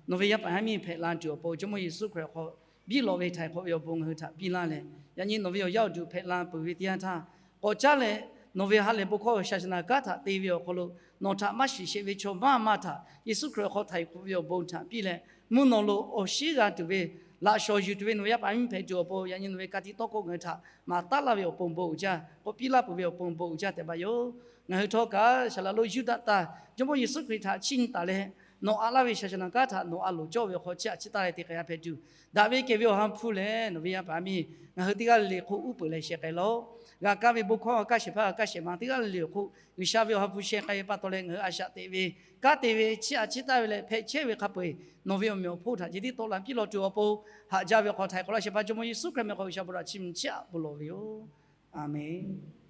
nawˬ ve yaˇ paˍ yaˇ miˇ hpehꞈ la tuˬ awˬ pon Jawˇmawˇ Yeˍsuˆ Hkriꞈ hk'aw biˇ lawˬ ve htaiˍ hk'awꞈ ve awˬ bon ngaˬ hui htaꞈ piˇ laˇ leh, yaꞈ nyi nawˬ ve awˬ yaˇ awˬ duˬ hpehꞈ la peuˬ ve teˇ yanˇ htaˇ, k'awꞈ caˉ leh nawˬ ve ha lehˬ bon hkawˇ shaˍ shaˍ naˍ kanˉ htaꞈ te ve awˬ hk'aw lo, nawˬ htaꞈ maˇ shiˍ sheˍ ve chaw maˇ maˇ htaꞈ Yeˍsuˆ Hkriꞈ awˬ hk'aw htaiˍ hk'awꞈ ve awˬ bon htaꞈ piˇ leh, mvuhˇ naw lo awˬ shinˉ g'a tuˬ ve, laꞈ shawnˍ yuˬ tuˬ ve nawˬ ve yaˇ paˍ yaˇ miˇ hpehꞈ tuˬ awˬ pon, yaꞈ nyi nawˬ ve ka tiꞈ tawˇ hkawˇ ngaˬ hui htaꞈ maˍ taˉ laˇ ve awˬ pon bon uiˍ jaˇ, k'awꞈ piˇ laˇ peuˬ ve awˬ pon bon uiˍ jaˇ tehꞈ maˇ yaw. Ngaˬ hui htawˇ kaꞈ saˍ laꞈ lonˉ Yuˇdaꞈ taˍ Jawˇmawˇ Yeˍsuˆ Hkriꞈ htaꞈ chiˇ nyi taˍ leh, nawˬ aꞈ laˇ ve shaˍ shaˍ naˍ kanˉ htaꞈ nawˬ a loˍ cawˇ ve awˬ hk'aw chiˇ aꞈ chiˇ taˍ leh te k'ai g'a hpehꞈ tuˬ, daꞈ ve kehˬ ve awˬ ha hpu lehˬ nawˬ ve yaˇ paˍ yaˇ miˇ ngaˬ hui teˇ g'aˇ le le hk'oˆ uˉ peunˍ leh sheh k'ai lawˬ. G'a kaˇ ve bon hkawˇ kaˇ shehˍ hpaˇ kaˇ shehˍ ma teˇ g'aˇ le le awˬ hk'oˆ G'uiˬsha ve awˬ ha hpu sheh k'ai ve pa taw leh ngaˬ hui a shaꞈ teꞈ ve, kanˉ te ve, chiˇ aꞈ chiˇ taˍ ve leh hpehꞈ chehˇ ve hk'a peu-eˬ nawˬ ve awˬ meꞈ awˬ hponˇ htaꞈ ceh tiˉ tawˆ la piˇ lawˬ tuˬ awˬ pon, haꞈ jaˇ ve awˬ hk'aw htaiˍ hk'awꞈ laˇ shehˍ hpaˇ Jawˇmawˇ Yeˍsuˆ Hkriꞈ meh hk'aw G'uiˬsha bon htaꞈ chiˇ mvuh chiˇ aꞈ bon lawˬ ve yoˬ. Aˬmenˍ.